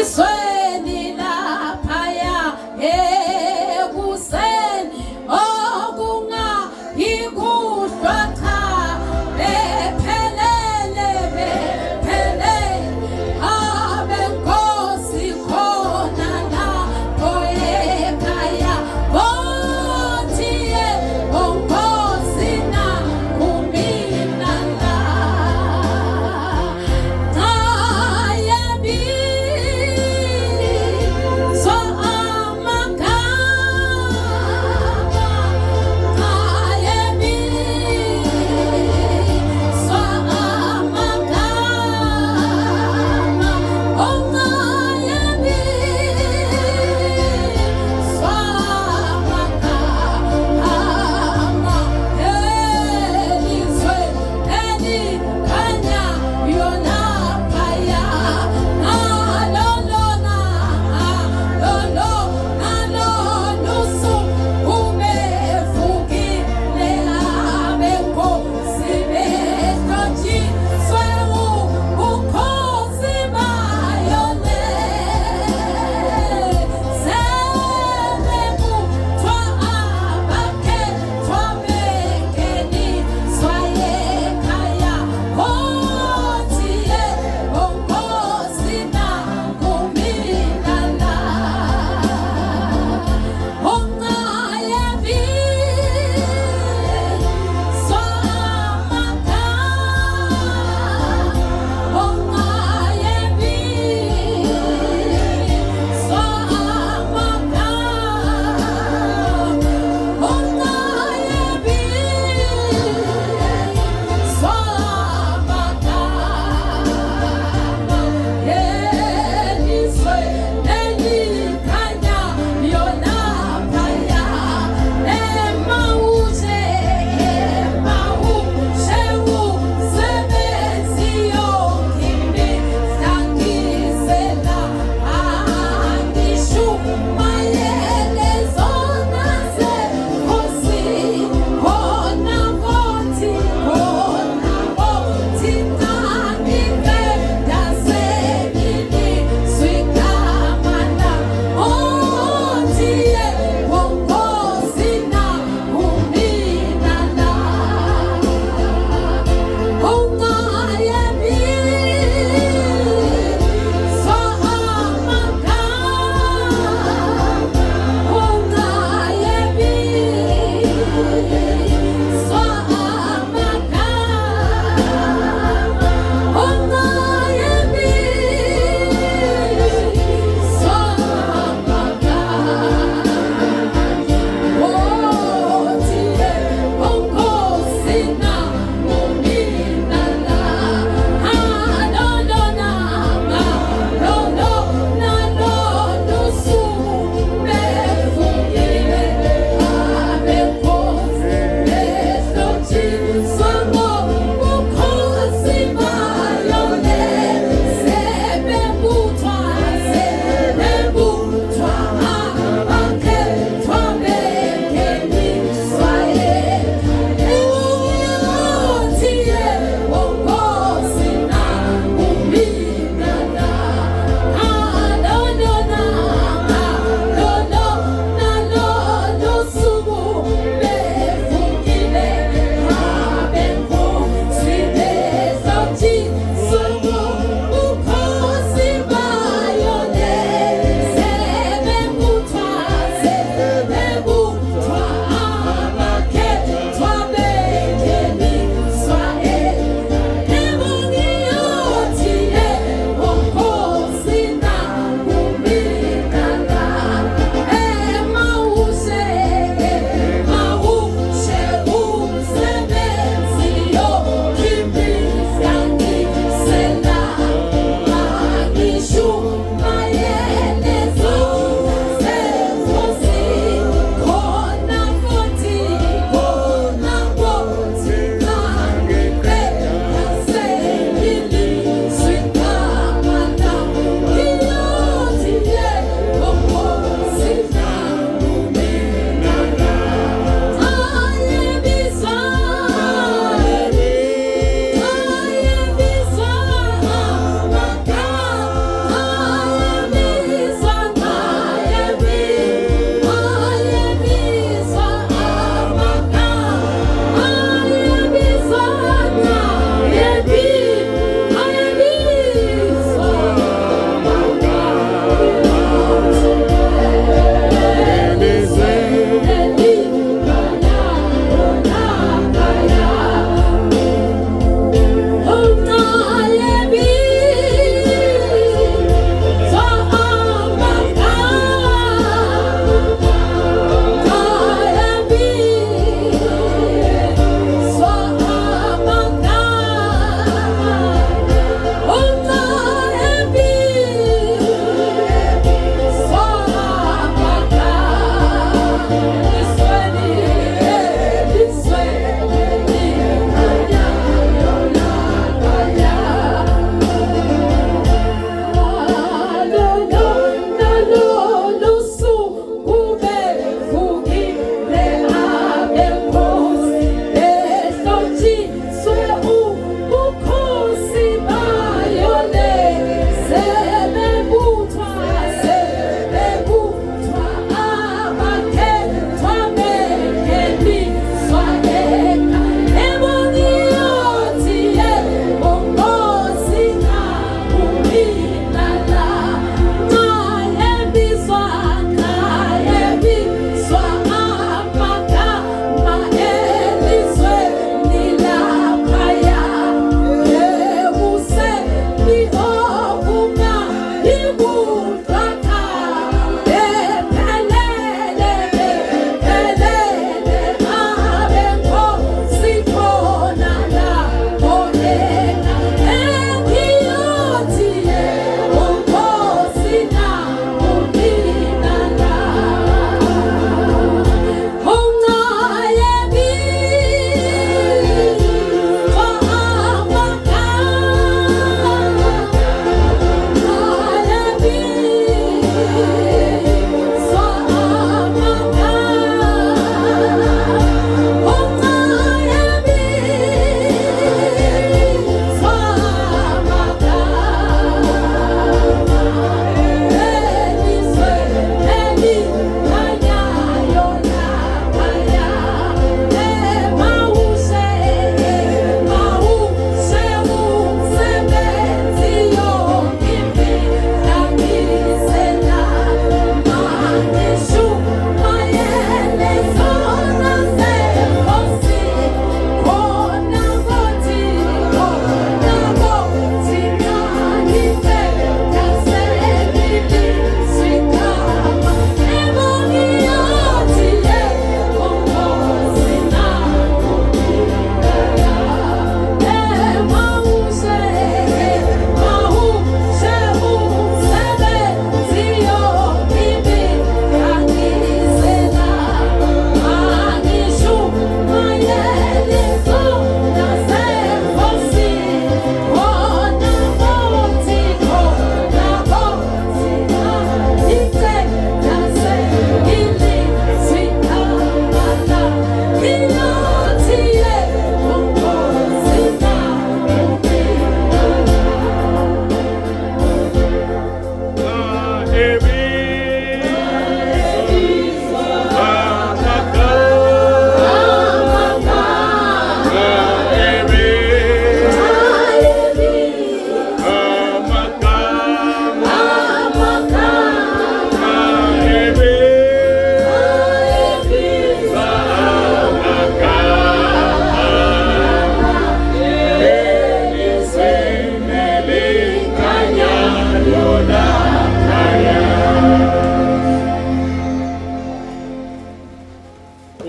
Ezweni laphaya ekuseni okungayikuhlwa cha bephelele bephelele abenkosi khona lapho ekhaya bothi onkosi na kumina la.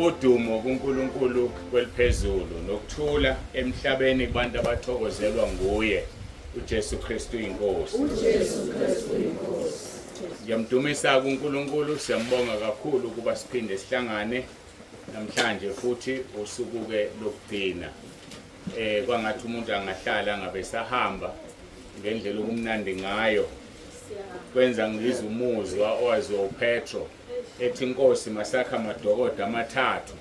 Udumo kuNkulunkulu kweliphezulu nokuthula emhlabeni kubantu abathokozelwa nguye uJesu Kristu inkosi. UJesu Kristu inkosi. Ngiyamdumisa kuNkulunkulu, siyambonga kakhulu ukuba siphinde sihlangane namhlanje futhi usuku ke lokugcina. Kwangathi umuntu angahlala ngabe sahamba ngendlela okumnandi ngayo. Kwenza ngizwe umuzwa owaziwa uPetro ethi inkosi masakha amadokodo amathathu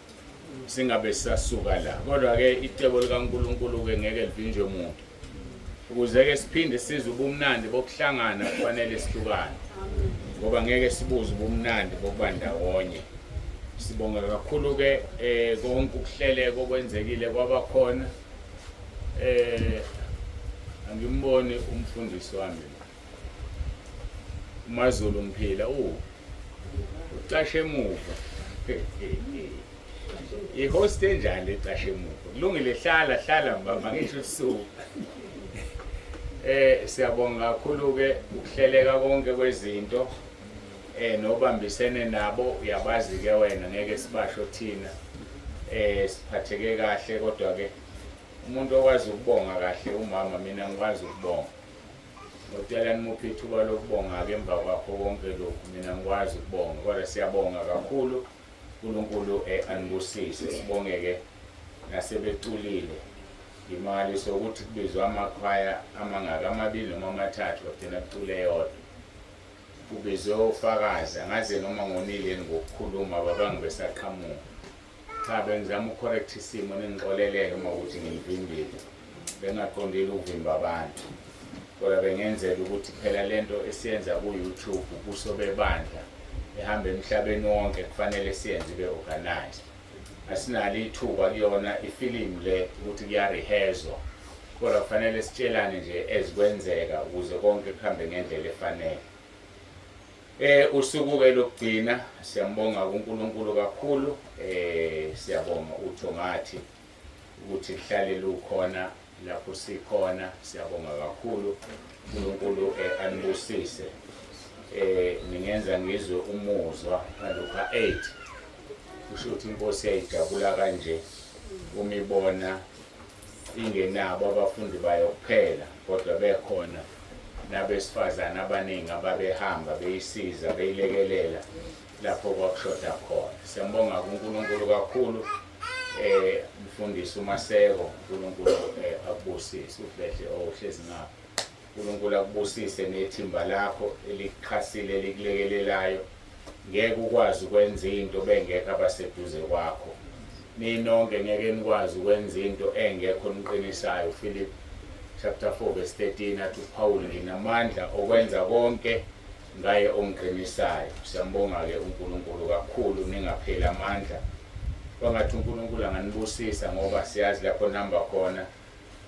singabe sisasuka la. Kodwa ke icebo likaNkulunkulu ke ngeke livinjwe umuntu. Ukuze ke siphinde sizwe ubumnandi bokuhlangana kufanele sihlukane. Ngoba ngeke sibuze ubumnandi bokuba ndawonye. Sibonga kakhulu ke konke ukuhleleka okwenzekile kwabakhona. Angimboni umfundisi wami. uMaZulu ngiphila ucashe emuva. I-host enjani ecashe emuva? Kulungile, hlala hlala mbamba ngisho usuku. Siyabonga kakhulu ke ukuhleleka konke kwezinto nobambisene nabo, uyabazi ke wena, ngeke sibasho thina. Siphatheke kahle, kodwa ke umuntu okwazi ukubonga kahle umama, mina ngikwazi ukubonga. Ngocela nimuphe ithuba lokubonga ke emva kwakho konke lokhu, mina ngikwazi ukubonga, kodwa siyabonga kakhulu. uNkulunkulu anibusise. Sibonge ke nasebeculile. Imali sokuthi kubizwa amakhwaya amangaka, amabili noma amathathu, bagcina kucule eyodwa. Kubizwe ofakazi, angaze noma ngonile ngokukhuluma babangi besaqhamuka. Cha, bengizama ukucorrect isimo, ningixoleleke uma ukuthi nginivimbile. Bengaqondile ukuvimba abantu. Kodwa bengenzela ukuthi phela lento esiyenza ku-YouTube ubuso bebandla ehamba emhlabeni wonke kufanele siyenze ibe organized. Asinalo ithuba kuyona ifilimu le ukuthi kuyarehezwa. Kodwa kufanele sitshelane nje ezikwenzeka ukuze konke kuhambe ngendlela efanele. Usuku ke lokugcina, siyambonga kuNkulunkulu kakhulu. Siyabonga utho ngathi ukuthi kuhlale lukhona lapho sikhona. Siyabonga kakhulu, uNkulunkulu anibusise. Ningenza ngizwe umuzwa kaLuka 8. Kusho ukuthi inkosi yayijabula kanje uma ibona ingenabo abafundi bayo kuphela, kodwa bekhona nabesifazane abaningi ababehamba beyisiza beyilekelela lapho kwakushoda khona. Siyambonga kuNkulunkulu kakhulu. Mfundisi uMaseko, uNkulunkulu akubusise. Ubhehle ohlezi ngapha, uNkulunkulu akubusise nethimba lakho elikuxhasile elikulekelelayo. Ngeke ukwazi ukwenza into bengekho abaseduze kwakho. Ninonke ngeke nikwazi ukwenza into engekho niqinisayo. Philip chapter 4 verse 13 athi uPaul, nginamandla okwenza konke ngaye ongiqinisayo. Siyambonga ke uNkulunkulu kakhulu, ningapheli amandla. Kwangathi uNkulunkulu anganibusisa, ngoba siyazi lapho nihamba khona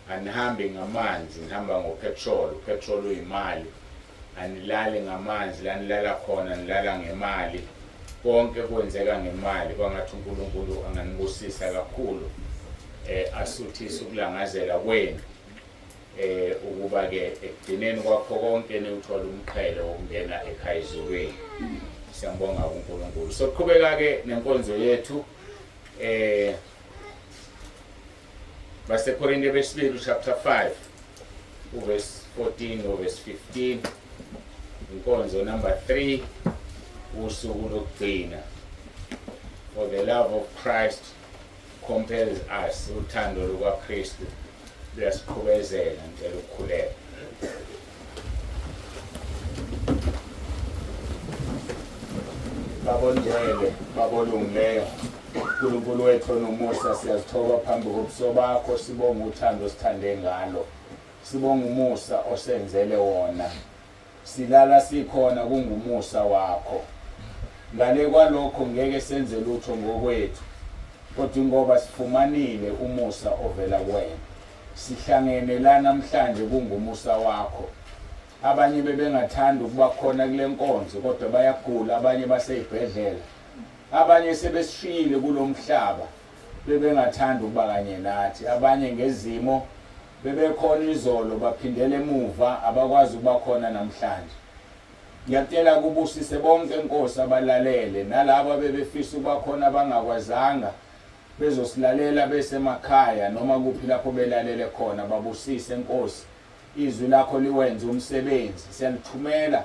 anihambi ngamanzi, nihamba ngopetrol. Upetrol uyimali. Anilali ngamanzi, la nilala khona nilala ngemali. Konke kwenzeka ngemali. Kwangathi uNkulunkulu anganibusisa kakhulu, asuthise ukulangazela kwenu, ukuba ke ekugcineni kwakho konke niwuthole umqhele wokungena ekhaya ezulwini. Siyambonga uNkulunkulu. Soqhubeka ke nenkonzo yethu. BaseKorinte besibili chapter 5 uverse 14 noverse 15, inkonzo number 3, usuku lokugcina. For the love of Christ compels us, uthando lukaKristu luyasiqhubezela. Ngicela ukukhuleka. Baba ongcwele, Baba olungileyo, uNkulunkulu wethu onomusa, siyazithoba phambi kobuso bakho, sibonga uthando osithande ngalo, sibonga umusa osenzele wona. Silala sikhona kungumusa wakho. Ngale kwalokho ngeke senze lutho ngokwethu, kodwa ingoba sifumanile umusa ovela kuwena. Sihlangene la namhlanje kungumusa wakho. Abanye bebengathanda ukuba khona kule nkonzo kodwa bayagula, abanye basey'bhedlela, abanye sebesishiyile kulo mhlaba bebengathanda ukuba kanye nathi, abanye ngezimo bebekhona izolo baphindela emuva abakwazi ukuba khona namhlanje. Ngiyacela kubusise bonke Nkosi abalalele nalabo abebefisa ukuba khona abangakwazanga bezosilalela besemakhaya noma kuphi lapho belalele khona babusise Nkosi izwi lakho liwenze umsebenzi siyalithumela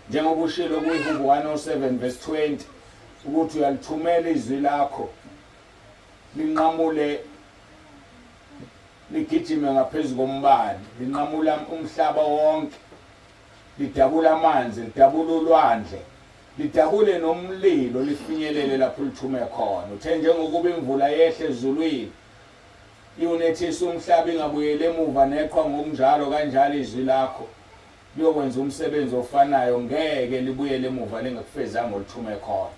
njengoba ushilo kwiHubo 107 verse 20 ukuthi uyalithumela izwi lakho linqamule ligijime ngaphezu kombani linqamula umhlaba wonke lidabula amanzi lidabula ulwandle lidabule nomlilo lifinyelele lapho lithume khona uthe njengokuba imvula yehle ezulwini iwunethisa umhlaba ingabuyeli emuva neqhwa ngokunjalo kanjalo izwi lakho liyokwenza umsebenzi ofanayo ngeke libuyele emuva lingakufezanga olithume khona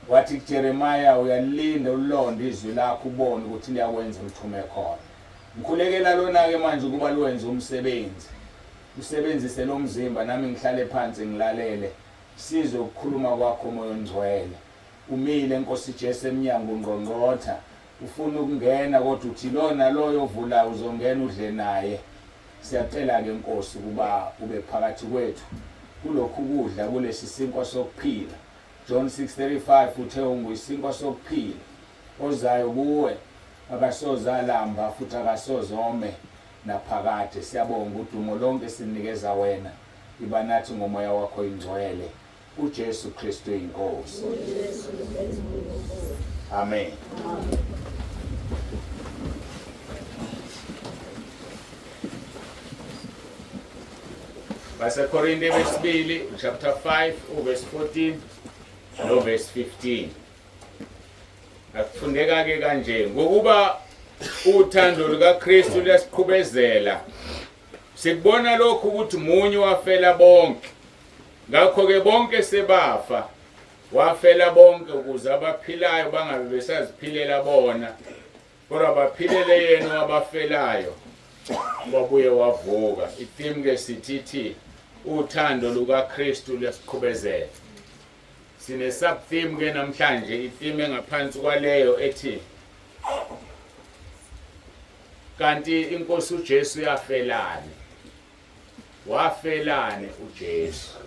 wathi kuJeremiah uyalilinda ulilonde izwi lakho ubone ukuthi liyakwenza olithume khona ngikhulekela lona ke manje ukuba liwenze umsebenzi usebenzise lo mzimba nami ngihlale phansi ngilalele sizwe ukukhuluma kwakho moya ongcwele umile Nkosi Jesu emnyango ungqongqotha ufuna ukungena kodwa uthi lo naloyo ovulayo uzongena udle naye siyacela ke Nkosi ukuba ube phakathi kwethu kulokhu kudla kulesi sinkwa sokuphila John 6:35 uthe unguyisinkwa sokuphila ozayo kuwe akasoze alamba futhi akasoze ome naphakade siyabonga udumo lonke sinikeza wena iba nathi ngomoya wakho ingcwele uJesu Kristu inkosi Amen BaseKorinte besibili chapter 5 uverse 14 no verse 15 Akufundeka ke kanje ngokuba uthando lukaKristu luyasiqhubezela sikubona lokhu ukuthi munye wafela bonke ngakho ke bonke sebafa wafela bonke ukuze abaphilayo bangabe besaziphilela bona kodwa baphilele yena wabafelayo wabuye wavuka itheme ke sithi uthando lukaKristu luyasiqhubezela sine sub theme ke namhlanje itheme engaphansi kwaleyo ethi kanti inkosi uJesu yafelani wafelani uJesu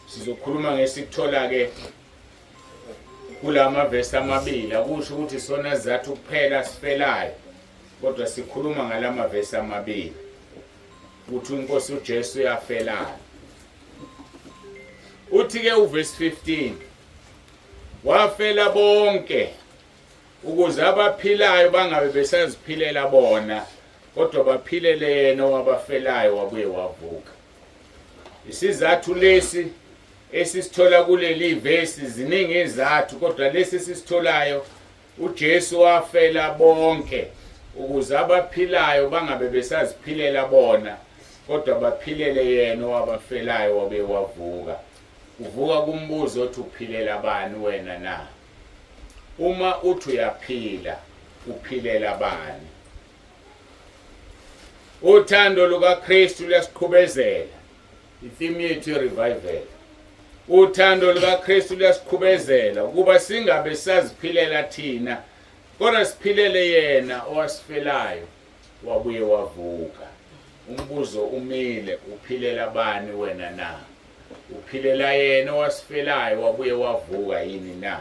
sizokhuluma ngesikuthola ke kulama verse amabili akusho ukuthi sona sizathu kuphela sifelayo kodwa sikhuluma ngalama verse amabili ukuthi inkosi uJesu yafelani uthi ke uverse 15 wafela bonke ukuze abaphilayo bangabe besaziphilela bona kodwa baphilele yena owabafelayo wabuye wavuka isizathu lesi esisithola kuleli vesi ziningi izathu kodwa lesi esisitholayo uJesu wafela bonke ukuze abaphilayo bangabe besaziphilela bona kodwa baphilele yena owabafelayo wabe wavuka uvuka kumbuzo othi uphilela bani wena na uma uthi uyaphila uphilela bani uthando lukaKristu luyasiqhubezela itheme yethu revival uthando lukaKristu luyasiqhubezela ukuba singabe saziphilela thina kodwa siphilele yena owasifelayo wabuye wavuka umbuzo umile uphilela bani wena na uphilela yena owasifelayo wabuye wavuka yini na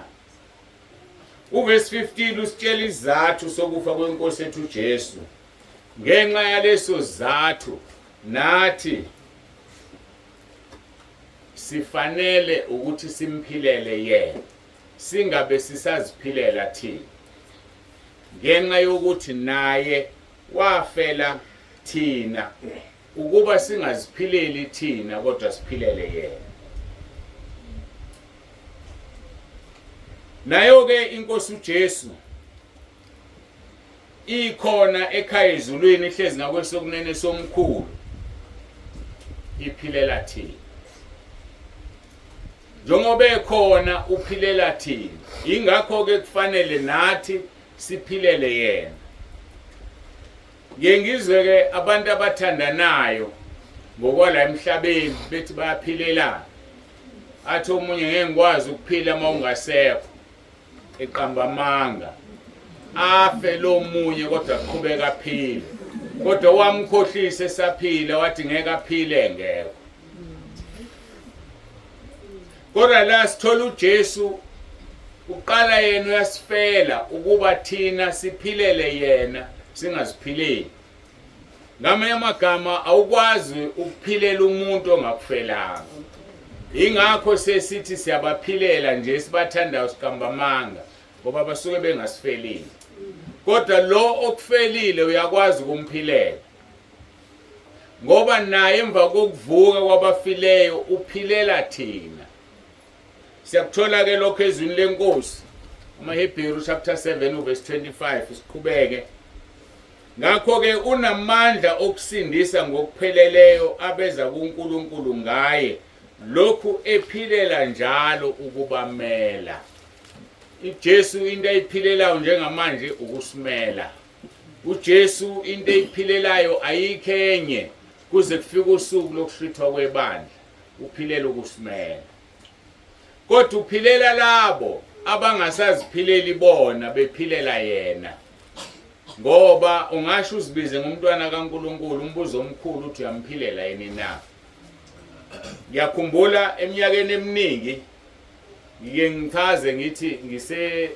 Uverse 15 usitshela isizathu sokufa kwenkosi ethu uJesu. Ngenxa yaleso sizathu nathi sifanele ukuthi simphilele yena singabe sisaziphilela thina ngenxa yokuthi naye wafela thina ukuba singaziphileli thina kodwa siphilele yena nayo ke inkosi uJesu ikhona ekhaya ezulwini ihlezi ngakwesokunene somkhulu Iphilela thina. Njengoba ekhona uphilela thina. Ingakho ke kufanele nathi siphilele yena. Ngiye ngizwe ke abantu abathandanayo ngokwala emhlabeni bethi bayaphilelana. Athi omunye ngeke ngikwazi ukuphila uma ungasekho. Eqamba amanga. Afe lo munye kodwa aqhubeka aphile. Kodwa wamkhohlisa esaphila wathi ngeke aphile ngekho. Kodwa la sithola uJesu uqala yena uyasifela ukuba thina siphilele yena singaziphileli. Ngamanye amagama awukwazi ukuphilela umuntu ongakufelanga. Ingakho sesithi siyabaphilela nje sibathandayo siqamba amanga ngoba basuke bengasifelile. Kodwa lo okufelile uyakwazi ukumphilela. Ngoba naye emva kokuvuka kwabafileyo uphilela thina. Siyakuthola ke lokho ezwini lenkosi. AmaHebheru chapter 7 uverse 25 siqhubeke. Ngakho-ke unamandla okusindisa ngokupheleleyo abeza kuNkulunkulu ngaye, lokhu ephilela njalo ukubamela. UJesu into ayiphilelayo njengamanje ukusimela. UJesu into eyiphilelayo ayikho enye kuze kufike usuku lokuhlwithwa kwebandla, uphilela ukusimela. Kodwa uphilela labo abangasaziphileli bona bephilela yena. Ngoba ungasho uzibize ngomntwana kaNkuluNkulu umbuzo omkhulu uthi uyamphilela yini na? Ngiyakhumbula eminyakeni eminingi ngike ngichaze ngithi ngise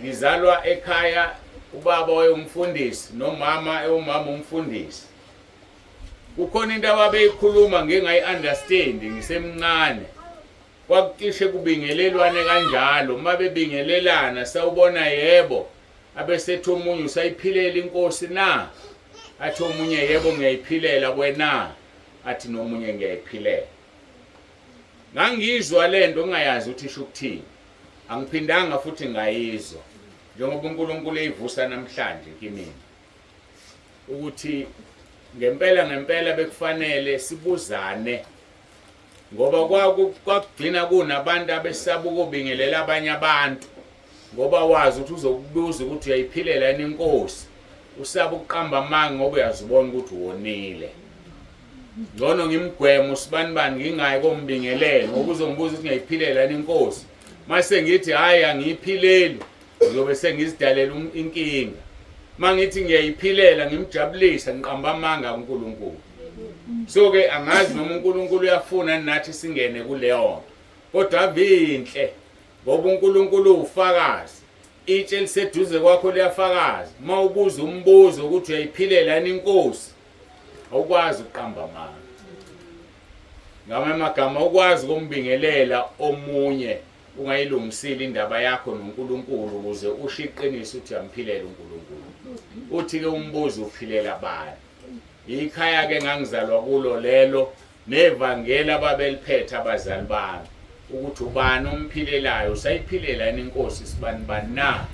ngizalwa ekhaya ubaba wayewumfundisi nomama ewumama umfundisi. Kukhona into ababeyikhuluma ngingayi-understand ngisemncane. Kwakucishe kubingelelwane kanjalo uma bebingelelana sawubona yebo abesethi omunye usayiphilela inkosi na athi omunye yebo ngiyayiphilela kwena athi nomunye ngiyayiphilela ngangizwa lento ngingayazi ukuthi isho ukuthini angiphindanga futhi ngayizwa njengoba uNkulunkulu eyivusa namhlanje kimina ukuthi ngempela ngempela bekufanele sibuzane ngoba kwakugcina kunabantu abesaba ukubingelela abanye abantu ngoba wazi ukuthi uzokubuza ukuthi uyayiphilela yini inkosi usaba ukuqamba amanga ngoba uyazibona ukuthi wonile ngcono ngimgweme usibanibani ngingayi kombingelela ngoba uzongibuza ukuthi ngiyayiphilela yini inkosi mase ngithi hhayi angiyiphileli ngizobe sengizidalela um, inkinga mangithi ngiyayiphilela ngimjabulisa ngiqamba amanga kuNkulunkulu so ke angazi noma uNkulunkulu uyafuna nathi singene kuleyo nto kodwa avinhle ngoba uNkulunkulu ufakazi itshe eliseduze kwakho liyafakaza uma ubuza umbuzo ukuthi uyayiphilela yini inkosi awukwazi ukuqamba amanga ngamanye amagama ukwazi ukumbingelela omunye ungayilungisile indaba yakho noNkulunkulu ukuze usho iqiniso uthi uyamphilela uNkulunkulu uthi ke umbuzo uphilela bani ikhaya ke ngangizalwa kulo lelo nevangeli ababeliphethe abazali bami ukuthi ubani omphilelayo usayiphilela yini inkosi sibani bani na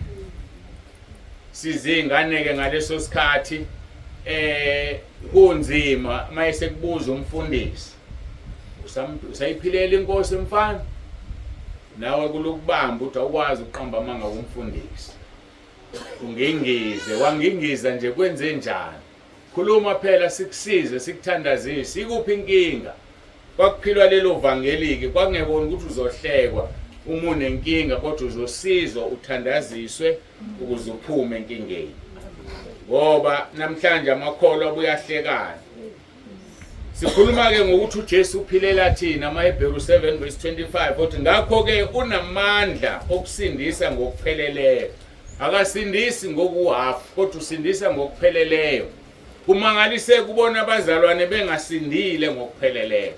sizingane ke ngaleso sikhathi eh kunzima mayesekubuza umfundisi usayiphilela inkosi mfana nawe kulokubamba uthi awukwazi ukuqamba amanga kumfundisi ungingize wangingiza nje kwenze njani khuluma phela sikusize sikuthandazise ikuphi inkinga kwakuphilwa lelo vangeli-ke kwakungekona ukuthi uzohlekwa uma unenkinga kodwa uzosizwa uthandaziswe ukuze uphume enkingeni ngoba namhlanje amakholwa abuyahlekana Sikhuluma ke ngokuthi uJesu uphilela thina amaHebheru 7 verse 25 uthi ngakho ke unamandla okusindisa ngokupheleleyo. Akasindisi ngokuhafu kodwa usindisa ngokupheleleyo. Kumangalise kubona abazalwane bengasindile ngokupheleleyo.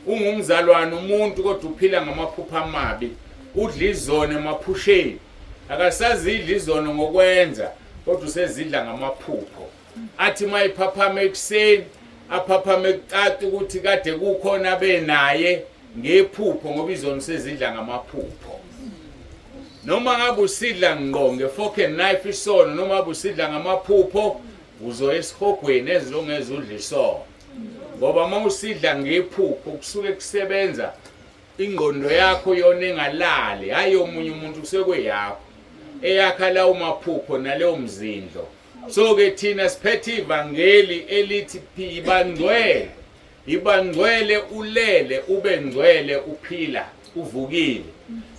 Ungumzalwane umuntu kodwa uphila ngamaphupho amabi. Udla izono emaphusheni. Akasazidli izono ngokwenza kodwa usezidla ngamaphupho. Athi uma ephaphama ekuseni aphaphame kucaca ukuthi kade kukhona benaye ngephupho ngoba izono sezidla ngamaphupho. Noma ngabe usidla ngqo nge-fork and knife isono noma ngabe usidla ngamaphupho uzoya esihogweni ezilongeze udla isono. Ngoba uma usidla ngephupho kusuke kusebenza ingqondo yakho yona engalali, hhayi yomunye umuntu, kusuke kweyakho eyakha lawo maphupho naleyo mzindlo. So-ke thina siphethe ivangeli elithi yiba ngcwele, yiba ngcwele ulele, ube ngcwele uphila, uvukile.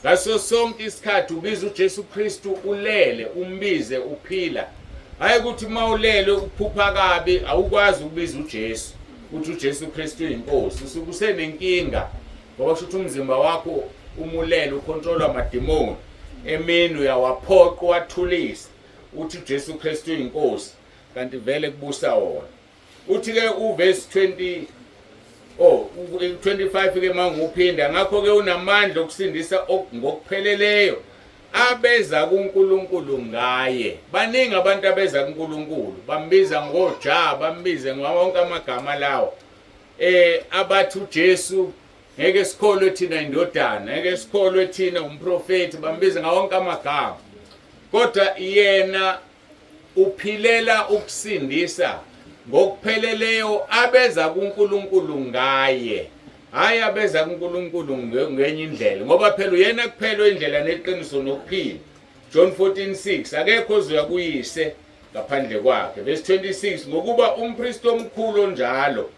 Ngaso sonke isikhathi ubiza uJesu Kristu ulele, umbize uphila. Hayi ukuthi uma ulele uphupha kabi awukwazi ukubiza uJesu, uthi uJesu Kristu uyinkosi, usuke usenenkinga ngoba kusho ukuthi umzimba wakho umulele ukhontrolwa amadimoni. Emini uyawaphoqa uwathulise, uthi uJesu Kristu uyinkosi, kanti vele kubusa wona. Uthi ke uverse 20 oh 25 ke manguphinda, ngakho ke unamandla okusindisa ngokupheleleyo abeza kuNkulunkulu ngaye. Baningi abantu abeza kuNkulunkulu, bambiza ngoJah, bambize ngawo wonke amagama lawo. Abathi uJesu ngeke sikholwe thina indodana, ngeke sikholwe thina umprofeti, bambiza ngawo wonke amagama. Kodwa yena uphilela ukusindisa ngokupheleleyo abeza kuNkulunkulu ngaye, hhayi abeza kuNkulunkulu ngenye indlela, ngoba phela uyena kuphela indlela neqiniso nokuphila. John 14:6, akekho ozoya kuyise ngaphandle kwakhe. Verse 26, ngokuba umpristi omkhulu onjalo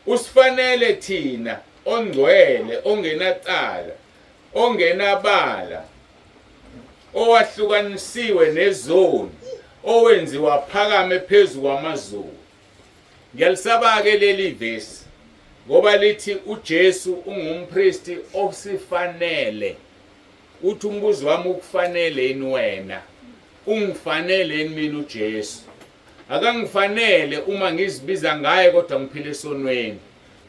usifanele thina, ongcwele, ongenacala, ongenabala, owahlukanisiwe nezoni, owenziwa phakame phezu kwamazulu. Ngiyalisaba-ke leli vesi ngoba lithi uJesu ungumpristi osifanele. Uthi umbuzo wami, ukufanele yini wena? Ungifanele yini mina uJesu? Akangifanele uma ngizibiza ngaye kodwa ngiphila esonweni.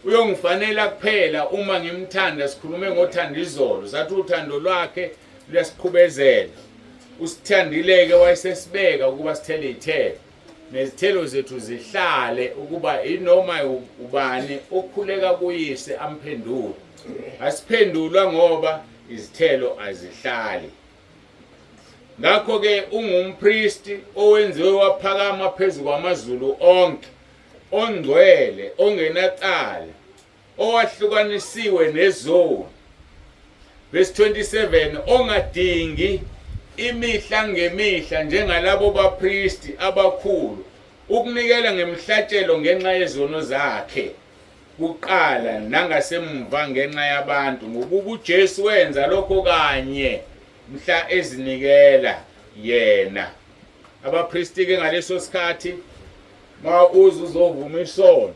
Uyongifanela kuphela uma ngimthanda. Sikhulume ngothando izolo, sathi uthando lwakhe luyasiqhubezela. Usithandile-ke wayesesibeka ukuba sithele iy'thelo, nezithelo zethu zihlale, ukuba inoma ubani okhuleka kuyise amphendule. Asiphendulwa ngoba izithelo azihlali. Ngakho-ke ungumpristi owenziwe waphakama phezu kwamazulu onke, ongcwele, ongenacala, owahlukanisiwe nezoni. Verse 27, ongadingi imihla ngemihla njengalabo bapristi abakhulu ukunikela ngemihlatshelo ngenxa yezono zakhe kuqala nangasemva ngenxa yabantu, ngokuba uJesu wenza lokho kanye mhla ezinikela yena. Abapristi-ke ngaleso sikhathi, ma uze uzovuma isono,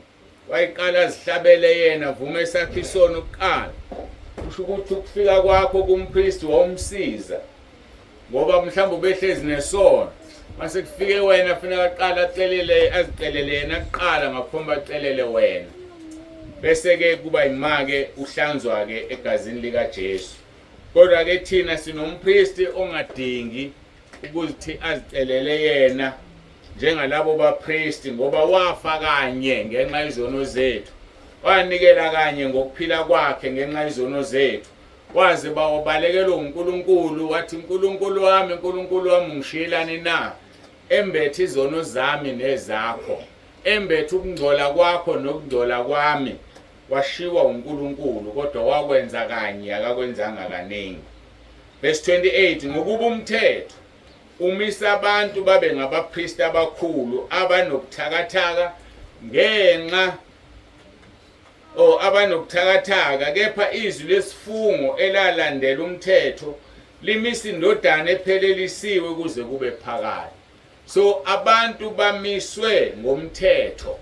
wayiqala azihlabele yena, vume esakhe isono kuqala. Kusho ukuthi ukufika kwakho kumpristi wawumsiza, ngoba mhlawumbe ubehlezi nesono, mase kufike wena funeka aqale acelele, azicelele yena kuqala ngaphambi acelele wena, bese-ke kuba yima-ke uhlanzwa-ke egazini likaJesu. Kodwa-ke thina sinompristi ongadingi ukuthi azicelele yena njengalabo bapristi, ngoba wafa kanye ngenxa yezono zethu, wanikela kanye ngokuphila kwakhe ngenxa yezono zethu, waze bawabalekelwa uNkulunkulu, wathi, uNkulunkulu wami, uNkulunkulu wami, ungishiyelani na? Embethe izono zami nezakho, embethe ukungcola kwakho nokungcola kwami. Washiwa uNkulunkulu, kodwa wakwenza kanye, akakwenzanga kaningi. Verse 28, ngokuba umthetho umisa abantu babe ngabapristi abakhulu abanobuthakathaka ngenxa abanobuthakathaka, kepha izwi lesifungo elalandela umthetho limisa indodana ephelelisiwe kuze kube phakade. So abantu bamiswe ngomthetho,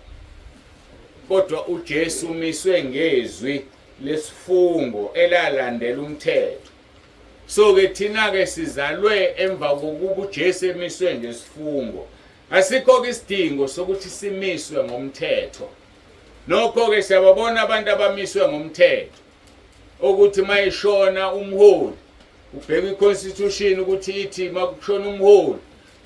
kodwa uJesu umiswe ngezwi lesifungo elalandela umthetho. So ke thina ke sizalwe emva kokuba uJesu emiswe ngesifungo. Asikho ke isidingo sokuthi simiswe ngomthetho. Nokho ke siyababona abantu abamiswe ngomthetho, ukuthi mayishona umholi ubheka iconstitution ukuthi ithi makushona umholi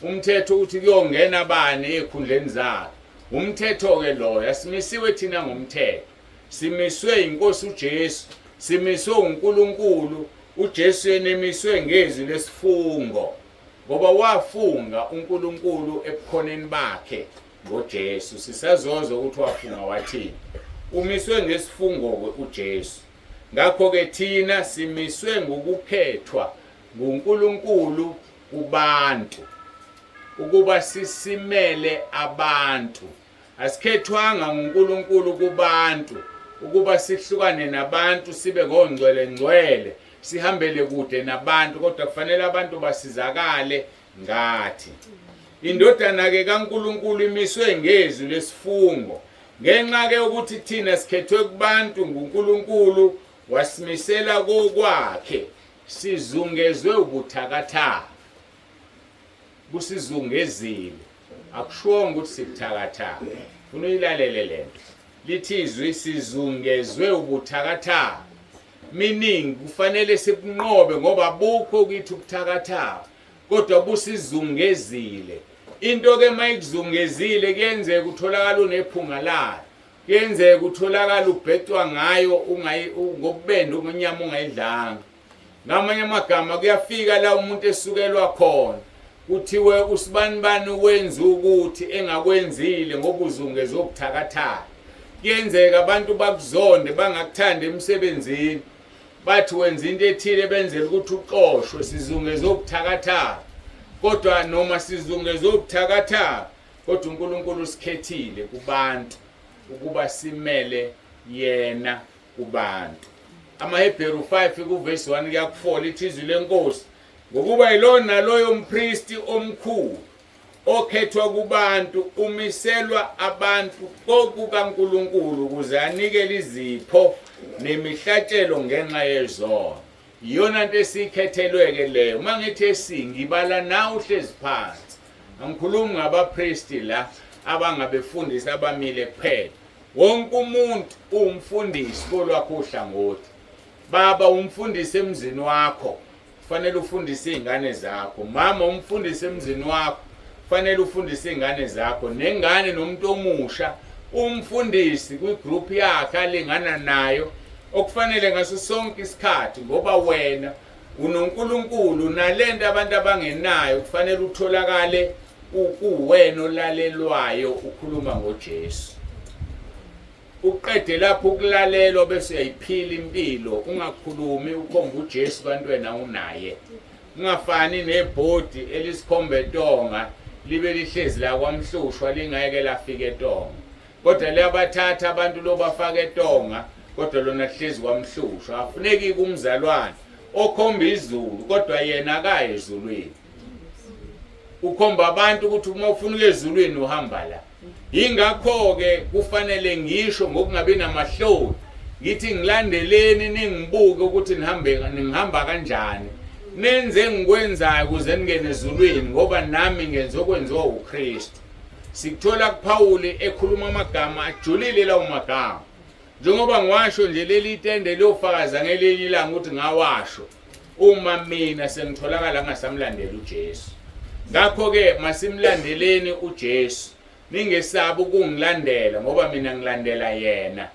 umthetho uthi kuyongena bani ezikhundleni zakhe. Umthetho ke loyo, asimisiwe thina ngomthetho, simiswe inkosi uJesu, simiswe uNkulunkulu. uJesu yena emiswe ngezwi lesifungo, ngoba wafunga uNkulunkulu ebukhoneni bakhe ngoJesu. Sisazozwa ukuthi wafunga wathini. Umiswe ngesifungo-ke uJesu. Ngakho-ke thina simiswe ngokukhethwa nguNkulunkulu kubantu ukuba sisimele abantu. Asikhethwanga nguNkulunkulu kubantu ukuba sihlukane nabantu sibe ngongcwele ngcwele sihambele kude nabantu kodwa kufanele abantu basizakale ngathi. Indodana-ke kaNkulunkulu imiswe ngezwi lesifungo. Ngenxa-ke yokuthi thina sikhethwe kubantu nguNkulunkulu wasimisela kokwakhe, sizungezwe ubuthakathaka. Busizungezile. Akushiwongo ukuthi sibuthakathaka. Funa uyilalele lento. Lithi izwi sizungezwe ubuthakathaka. Meaning kufanele sibunqobe ngoba bukho kithi ubuthakathaka. Kodwa busizungezile. Into ke mayikuzungezile kuyenzeka utholakala unephunga layo. Kuyenzeka utholakala ubhecwa ngayo ungayi ngokubenda ungonyama ungayidlanga. Ngamanye amagama kuyafika la umuntu esukelwa khona kuthiwe usibanibani wenza ukuthi engakwenzile ngoba uzungezwe ubuthakathaka. Kuyenzeka abantu bakuzonde bangakuthandi emsebenzini. Bathi wenza into ethile benzela ukuthi uxoshwe sizungezwe ubuthakathaka. Kodwa noma sizungezwe ubuthakathaka kodwa uNkulunkulu usikhethile kubantu ukuba simele yena kubantu. AmaHebheru 5 kuvesi 1 kuya ku-4 lithi izwi lenkosi ngokuba yilona naloyo mpristi omkhulu okhethwa kubantu umiselwa abantu kokukaNkulunkulu ukuze anikele izipho nemihlatshelo ngenxa yezono. Iyona nto esiyikhethelwe-ke leyo. Uma ngithi esingibala nawe uhlezi phansi. Angikhulumi ngabapristi la abangabefundisi abamile kuphela. Wonke umuntu uwumfundisi kolwakho uhlangothi. Baba umfundisi emzini wakho, kufanele ufundise izingane zakho. Mama umfundisi emzini wakho, kufanele ufundise izingane zakho. Nengane nomuntu omusha umfundisi kwigroup yakhe alingana nayo okufanele ngaso sonke isikhathi ngoba wena unoNkulunkulu nalento abantu abangenayo kufanele utholakale kuwena olalelwayo ukhuluma ngoJesu. Uqede lapho ukulalelwa bese uyayiphila impilo ungakhulumi ukhomba uJesu kanti wena unaye. Ungafani nebhodi elisikhomba eTonga libe lihlezi la kwaMhlushwa lingeke lafika eTonga. Kodwa liyabathatha abantu lobafaka eTonga kodwa lona lihlezi kwaMhlushwa. Afuneki kumzalwane okhomba izulu kodwa yena akayi ezulwini. Ukhomba abantu ukuthi uma ufuna ukuya ezulwini uhamba la. Yingakho-ke kufanele ngisho ngokungabi namahloni ngithi ngilandeleni ningibuke ukuthi nihambe ningihamba kanjani nenze engikwenzayo ukuze ningene ezulwini ngoba nami ngenza okwenziwa uKristu. Sikuthola kuPawuli ekhuluma amagama ajulile lawo magama. Njengoba ngiwasho nje leli tende liyofakaza ngelinye ilanga ukuthi ngawasho uma mina sengitholakala ngingasamlandeli uJesu. Ngakho-ke masimlandeleni uJesu. Ningesabi ukungilandela ngoba mina ngilandela yena.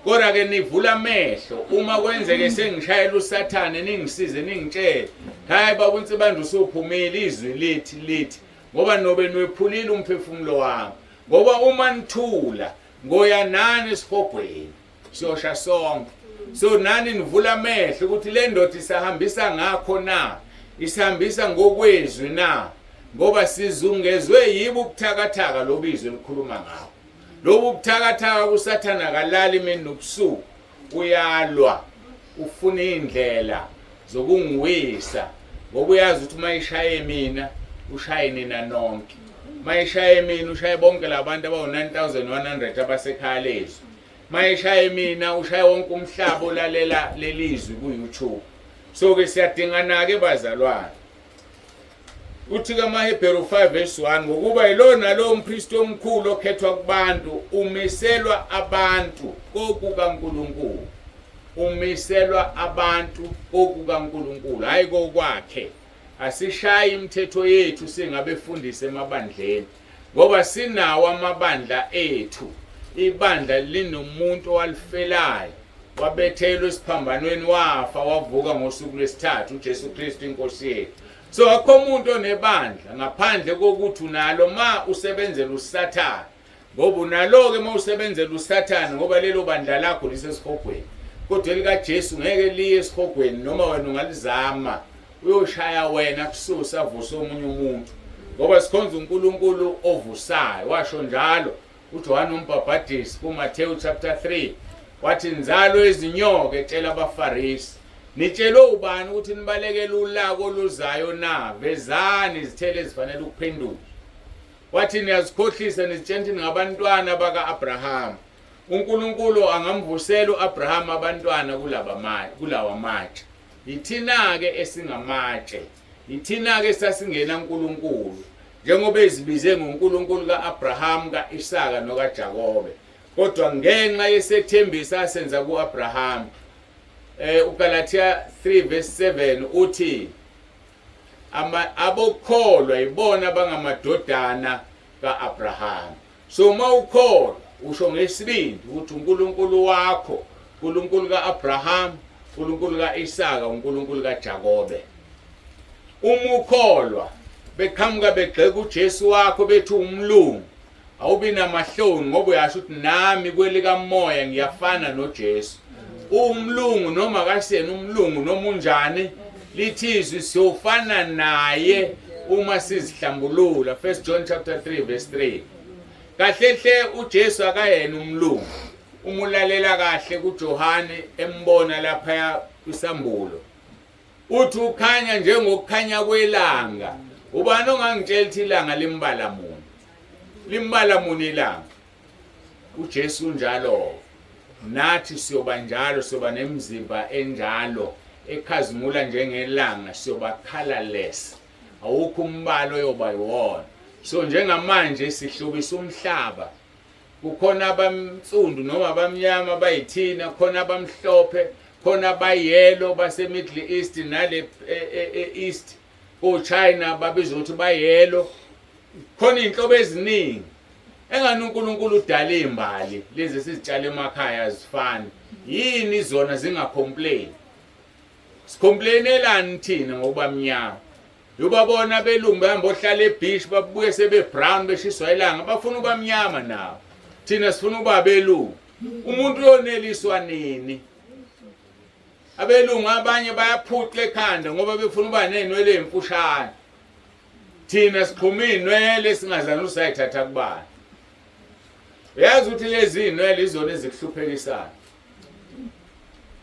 Kodwa ke nivula amehlo uma kwenzeke sengishayela uSathane ningisize ningitshele. Hayi baba uNsibande usuphumile izwi lithi lithi ngoba nobe niwephulile umphefumulo wami. Ngoba uma nithula ngoya nani esihogweni siyosha sonke. So nani nivula amehlo ukuthi le ndoda isahambisa ngakho na isihambisa ngokwezwi na ngoba sizungezwe yibo ubuthakathaka lobizwe elikhuluma ngawo. Lobu buthakathaka kuSathana akalali imini nobusuku uyalwa ufuna indlela zokungiwisa ngoba uyazi ukuthi uma ishaye mina ushaye nina nonke. Uma ishaye mina ushaye bonke labantu abawu-9100 abasekhaya lezwi. Uma ishaye mina ushaye wonke umhlaba olalela lelizwi ku-YouTube. So ke siyadingana-ke bazalwane. Uthi kamaHebheru 5 verse 1 ngokuba yilona lowo mpristi omkhulu okhethwa kubantu umiselwa abantu kokukaNkulunkulu. Umiselwa abantu kokukaNkulunkulu hayi kokwakhe. Asishayi imithetho yethu singabefundisi emabandleni ngoba sinawo amabandla ethu. Ibandla linomuntu owalifelayo wabethelwa esiphambanweni wafa wavuka ngosuku lwesithathu uJesu Kristu inkosi yethu. So akukho umuntu onebandla ngaphandle kokuthi unalo ma usebenzela uSathane. Ngoba unalo-ke uma usebenzela uSathane, ngoba lelo bandla lakho lisesihogweni. Kodwa elikaJesu ngeke liye esihogweni, noma wena ungalizama, uyoshaya wena kususa avuse omunye umuntu. Ngoba sikhonza uNkulunkulu ovusayo, washo njalo uJohane uMbhabhadisi kuMathewu chapter 3, wathi nzalo yezinyoka, etshela abaFarisi, nitshelwe ubani ukuthi nibalekele ulaka oluzayo na? Vezani izithelo ezifanele ukuphenduka. Wathi niyazikhohlisa nizitshela ukuthi ningabantwana baka-Abrahama. UNkulunkulu angamvusela u-Abrahama abantwana kulaba kulawa matshe. Yithina-ke esingamatshe. Yithina-ke esasingena uNkulunkulu. Njengoba ezibize ngoNkulunkulu ka-Abraham, ka-Isaka nokaJakobe. Kodwa ngenxa yesethembiso asenza ku-Abraham, uGalatia 3 verse 7 uthi abokholwa ibona abangamadodana ka-Abraham. So uma ukholwa usho ngesibindi ukuthi uNkulunkulu wakho, uNkulunkulu ka-Abraham, uNkulunkulu ka-Isaka, uNkulunkulu kaJakobe. Uma ukholwa beqhamuka begxeka uJesu wakho bethi umlungu, awubi namahloni ngoba uyasho ukuthi nami kwelikamoya ngiyafana noJesu. Umlungu noma kasiyena umlungu noma unjani, lithi izwi siyofana naye uma sizihlambulula. 1 John chapter 3 verse 3. Kahle hle uJesu akayena umlungu. Uma ulalela kahle kuJohane embona lapha kwisambulo, uthi ukhanya njengokukhanya kwelanga. Ubani ongangitshela ukuthi ilanga limbala muni? Limbala muni ilanga? uJesu unjalo, nathi siyoba njalo, siyoba nemizimba enjalo ekhazimula njengelanga, siyoba colorless, awukho umbalo oyoba yiwona. So njengamanje sihlobisa umhlaba, kukhona abamsundu noma abamnyama bayithina, khona abamhlophe, khona abayelo base Middle East nale e-East, ko-China babizwa ukuthi bayelo, khona iy'nhlobo eziningi. Engani uNkulunkulu udala iy'mbali lezi esizitshala emakhaya azifani, yini zona zingacomplain? Sicomplainelani thina ngokuba mnyama? Ubabona abelungu behamba ohlala ebeach babuye sebe brown beshiswa ilanga, bafuna uba mnyama nawo. Thina sifuna uba abelungu. Umuntu uyoneliswa nini? Abelungu abanye bayaphuca ekhanda ngoba befuna uba nezinwele ezimfushane. Thina sixhuma izinwele singazani usayithatha kubani. Uyazi ukuthi lezi zinwele izona ezikuhluphekisayo.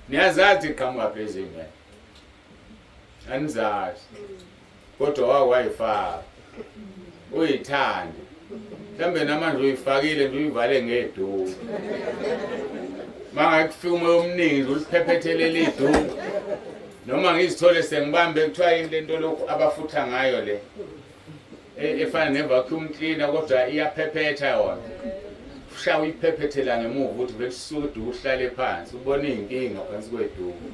Niyazazi iqhamuka phi lezi zinwele? Anizazi. Kodwa wawayifaka. Uyithande. Mhlambe namanje uyifakile nje uyivale ngeduku. Mangakufika umoya omningi nje uliphephethelele iduku. Noma ngizithole sengibambe kuthiwa yini lento lokhu abafutha ngayo le. Efana ne-vacuum cleaner kodwa iyaphephetha yona. Ushaya uyiphephethela ngemuva ukuthi vele suke iduku uhlale phansi ubone iy'nkinga phansi kweduku.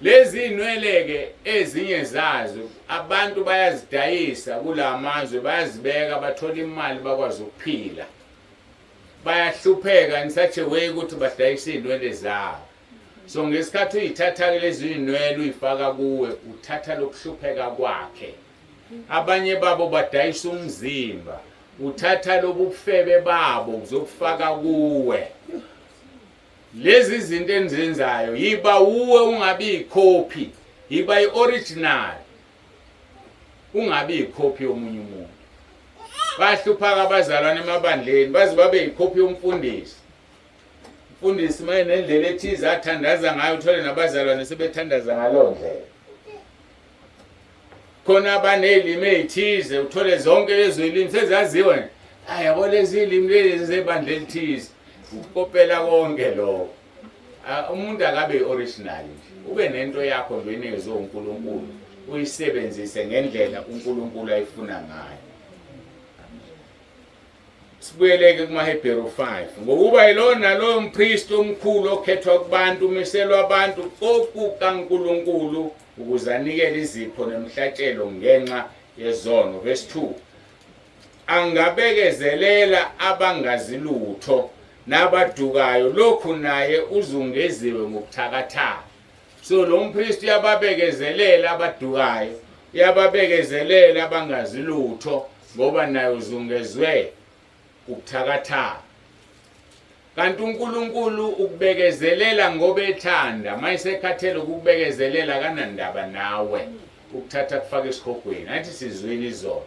Lezi zinwele-ke ezinye zazo abantu bayazidayisa kula mazwe, bayazibeka bathola imali bakwazi ukuphila. Bayahlupheka in such a way ukuthi badayisa iy'nwele zabo. So ngesikhathi uyithatha-ke lezi zinwele uyifaka kuwe, uthatha lokuhlupheka kwakhe. Abanye babo badayisa umzimba, uthatha lobu bufebe babo uzokufaka kuwe. Lezi zinto enizenzayo, yiba wuwe, ungabi ikhophi, yiba i-original, ungabi ikhophi yomunye umuntu. Bahluphaka abazalwane emabandleni baze babe yikhophi yomfundisi. Umfundisi maye nendlela ethize athandaza ngayo, uthole nabazalwane sebethandaza ngaloo ndlela. Khona abanezilimi ezithize, uthole zonke lezo zilimi sezaziwa nje. Hayi yabo lezi zilimi lezi zebandla elithize, ukukopela konke lokho. Umuntu akabe original nje, ube nento yakho nje oyinikezwe uNkulunkulu, uyisebenzise ngendlela uNkulunkulu ayifuna ngayo. Sibuyeleke kumaHebheru 5. Ngokuba yilowo nalowo mpristi omkhulu okhethwa kubantu umiselwa abantu kokukaNkulunkulu ukuze anikele izipho nemihlatshelo ngenxa yezono. Verse 2. Angabekezelela abangazi lutho nabadukayo, lokhu naye uzungeziwe ngobuthakathaka. So lo mpristi uyababekezelela abadukayo, uyababekezelela abangazi lutho, ngoba naye uzungezwe Ubuthakathaka. Kanti uNkulunkulu ukubekezelela ngoba ethanda, mayesekhathele ukukubekezelela akanandaba nawe. Ukuthatha kufaka esihogweni. Athi sizwile izolo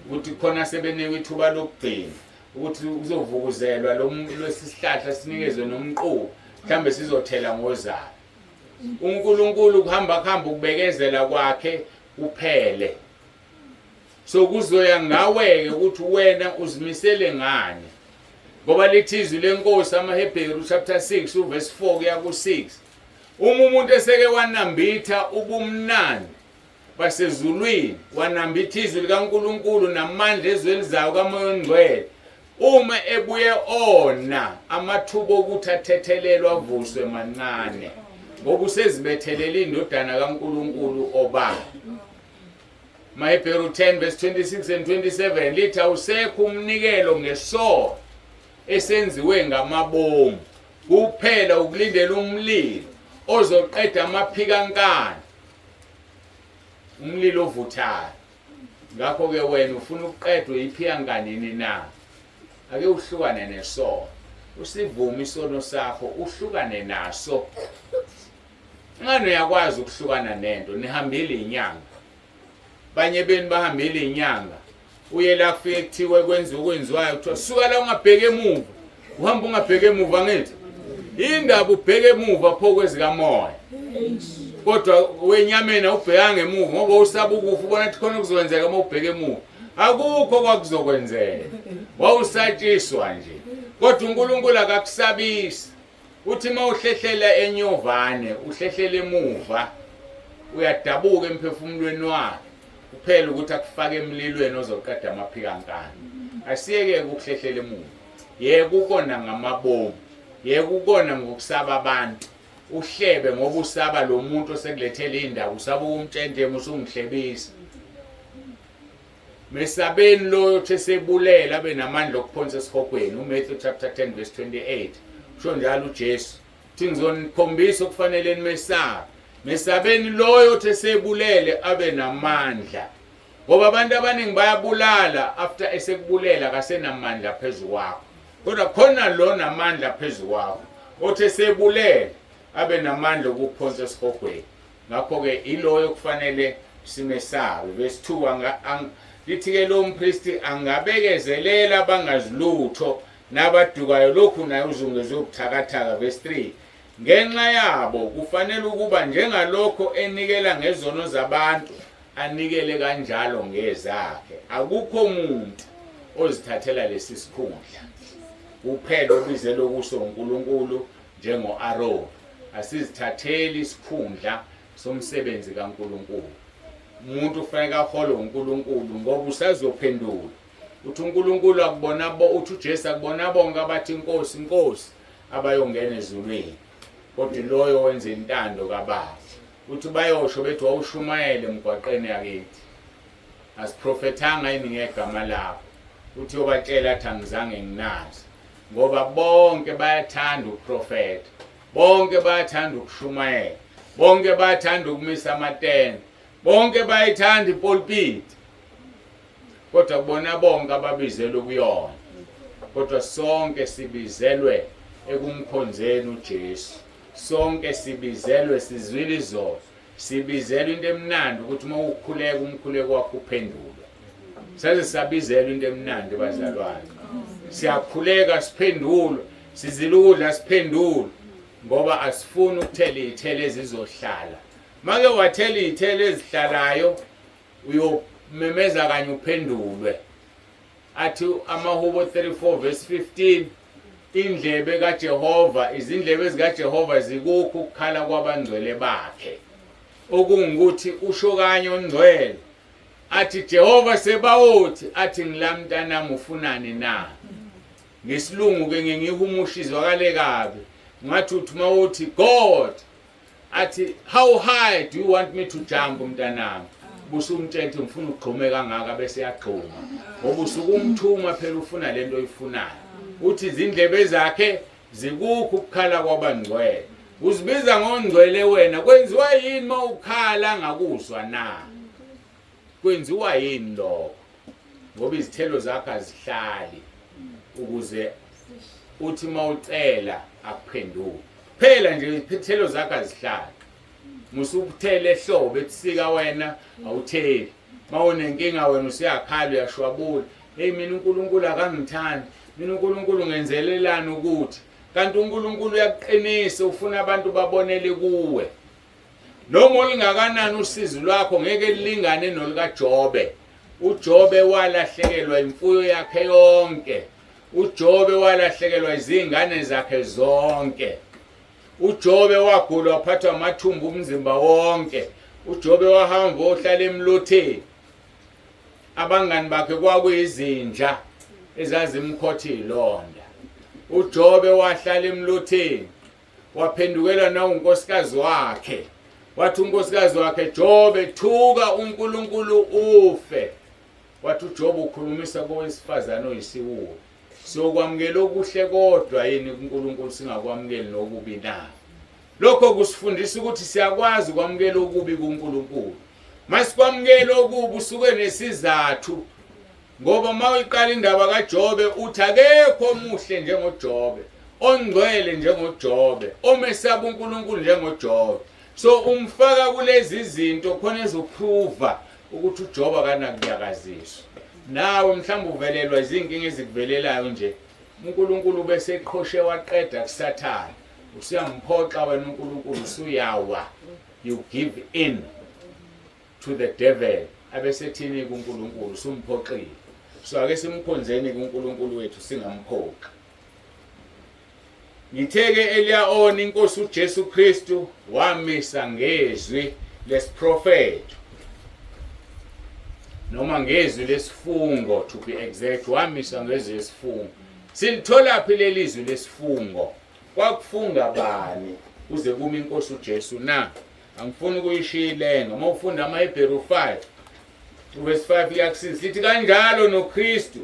ukuthi khona sebenikwa ithuba lokugcina ukuthi kuzovukuzelwa lo lesi sihlahla sinikezwe nomquba mhlambe sizothela ngozalo. uNkulunkulu kuhamba kuhamba ukubekezela kwakhe kuphele. So kuzoya ngawe-ke ukuthi wena uzimisele ngani. Ngoba lithi izwi lenkosi amaHebheru chapter 6 uverse 4 kuya ku-6. Uma umuntu eseke wanambitha ubumnandi basezulwini, wanambitha izwi likaNkulunkulu namandla ezwe elizayo kaMoya oNgcwele, uma ebuye ona amathuba okuthi athethelelwe avuswe mancane ngoba usezibethelele indodana kaNkulunkulu obala. MaHebheru 10 verse 26 and 27 lithi awusekho umnikelo ngesono esenziwe ngamabomu kuphela ukulindela umlilo ozoqeda amaphikankani umlilo ovuthayo ngakho-ke wena ufuna ukuqedwa iphikankanini na ake uhlukane nesono usivume isono sakho uhlukane naso Ngani uyakwazi ukuhlukana nento nihambile inyanga. Banye benu bahambile inyanga. Uye la kufike kuthiwe kwenziwa okwenziwayo kuthiwa suka la ungabheki emuva. Uhamba ungabheki emuva ngithi. Indaba ubheke emuva pho kwezikamoya. Kodwa wenyameni awubhekanga emuva ngoba usaba ukufa ubona ukuthi khona okuzokwenzeka uma ubheke emuva. Akukho kwakuzokwenzeka. Wawusatshiswa nje. Kodwa uNkulunkulu akakusabisi. Uthi uma uhlehlela enyovane uhlehlela emuva uyadabuka emphefumulweni wakhe kuphela ukuthi akufake emlilweni ozoqeda amaphikankani. Asiyeke ukuhlehlela emuva. Yeka ukona ngamabomu. Yeka ukona ngokusaba abantu. Uhlebe ngoba usaba lo muntu osekulethela indaba usaba ukumtshentshema usungihlebisa. Mesabeni loyo othi esebulele abe namandla okuphonsa esihogweni. UMatthew chapter 10 verse 28. Usho njalo uJesu. Uthi ngizonikhombisa okufanele nimesabe. Mesabeni loyo othi esebulele abe namandla. Ngoba abantu abaningi bayabulala after esekubulela akasenamandla phezu kwakho. Kodwa khona lo namandla phezu kwakho. Othi esebulele abe namandla okuphonsa esihogweni. Ngakho-ke iloyo kufanele simesabe. Verse 2 lithi-ke lo mpristi angabekezelela abangazi lutho nabadukayo lokhu naye uzungezwe ubuthakathaka. Verse 3 ngenxa yabo kufanele ukuba njengalokho enikela ngezono zabantu anikele kanjalo ngezakhe. Akukho muntu ozithathela lesi sikhundla kuphela obizelwe kuso uNkulunkulu njengo-Aroni. Asizithatheli isikhundla somsebenzi kaNkulunkulu. Umuntu kufanele aholwe uNkulunkulu ngoba usazophendula. Uthi uNkulunkulu akubona bo uthi uJesu akubona bonke abathi inkosi inkosi abayongena ezulwini. Kodwa loyo wenza intando kaBaba. Uthi bayosho bethi wawushumayela emgwaqeni yakithi. Asiprofethanga yini ngegama lakho? Uthi uyobatshela athi angizange nginazi. Ngoba bonke bayathanda ukuprofetha. Bonke bayathanda ukushumayela. Bonke bayathanda ukumisa amatende. Bonke bayithanda ipulpit. Kodwa kubona bonke ababizelwe kuyona. Kodwa sonke sibizelwe ekumkhonzeni uJesu. Sonke sibizelwe sizwile izolo. Sibizelwe into emnandi ukuthi uma ukhuleka umkhuleko wakho uphendulwe. Saze sabizelwa into emnandi bazalwane. Siyakhuleka siphendulwe, sizila ukudla siphendulwe ngoba asifuni ukuthela iy'thelo ezizohlala. Make wathela iy'thelo ezihlalayo uyomemeza kanye uphendulwe. Athi amaHubo 34 verse 15 indlebe kaJehova izindlebe zikaJehova zikukho ukukhala kwabangcwele bakhe okungukuthi usho kanye ongcwele athi Jehova Sebawoti athi ngila mntanami ufunani na ngesilungu ke ngihumusha izwakale kabi ngathi uthi mawuthi God athi how high do you want me to jump mntanami busumtshela ukuthi ngifuna ukugxume kangaka bese yagxuma ngoba usuke umthuma phela ufuna lento oyifunayo uthi izindlebe zakhe zikukho ukukhala kwabangcwele uzibiza ngongcwele wena kwenziwa yini uma ukhala ngakuzwa na kwenziwa yini lokho ngoba izithelo zakho azihlali. Ukuze uthi mawucela akuphendule. Phela nje izithelo zakhe azihlali. Musukuthela ehlobo ebusika wena awutheli. Mawunenkinga wena usuyakhala uyashwabula. Hey mina uNkulunkulu akangithandi. Mina uNkulunkulu ngenzelelani ukuthi kanti uNkulunkulu uyakuqinisa ufuna abantu babonele kuwe. Noma olungakanani usizi lwakho ngeke lilingane nolukaJobe. UJobe walahlekelwa imfuyo yakhe yonke. UJobe walahlekelwa izingane zakhe zonke. UJobe wagula waphathwa amathumbu umzimba wonke. UJobe wahamba ohlala emlotheni. Abangani bakhe kwakuyizinja ezazimkhotha ilonda. UJobe wahlala emlotheni. Waphendukela nawunkosikazi wakhe. Wathi unkosikazi wakhe, Jobe thuka uNkulunkulu ufe. Wathi uJobe ukhulumisa kowesifazane oyisiwula. Siyokwamukela okuhle kodwa yini kuNkulunkulu singakwamukeli nokubi na? Lokho kusifundisa ukuthi siyakwazi ukwamukela okubi kuNkulunkulu. Masikwamukela okubi usuke nesizathu ngoba uma uyiqala indaba kaJobe uthi akekho omuhle njengoJobe, ongcwele njengoJobe, omesaba uNkulunkulu njengoJobe. So umfaka kulezi zinto khona ezoprova ukuthi uJobe akanakunyakaziswa. Nawe mhlawumbe uvelelwa izinkinga ezikuvelelayo nje. uNkulunkulu bese eqhoshe waqeda kuSathane. Usuyamphoxa wena uNkulunkulu usuyawa. You give in to the devil. Abesethini kuNkulunkulu usumphoxile. So ake simkhonzeni kuNkulunkulu wethu singamphoxi. Ngithe-ke Eliyaoni inkosi uJesu Kristu wamisa ngezwi lesiprofetho noma ngezwi lesifungo to be exact wamisa ngezwi lesifungo. Silitholaphi leli zwi lesifungo? Kwakufunga bani kuze kume inkosi uJesu na? Angifuni ukuyishiya ilenga. Uma ufunda amaHebheru 5 verse 5 iyakusiza lithi kanjalo noKristu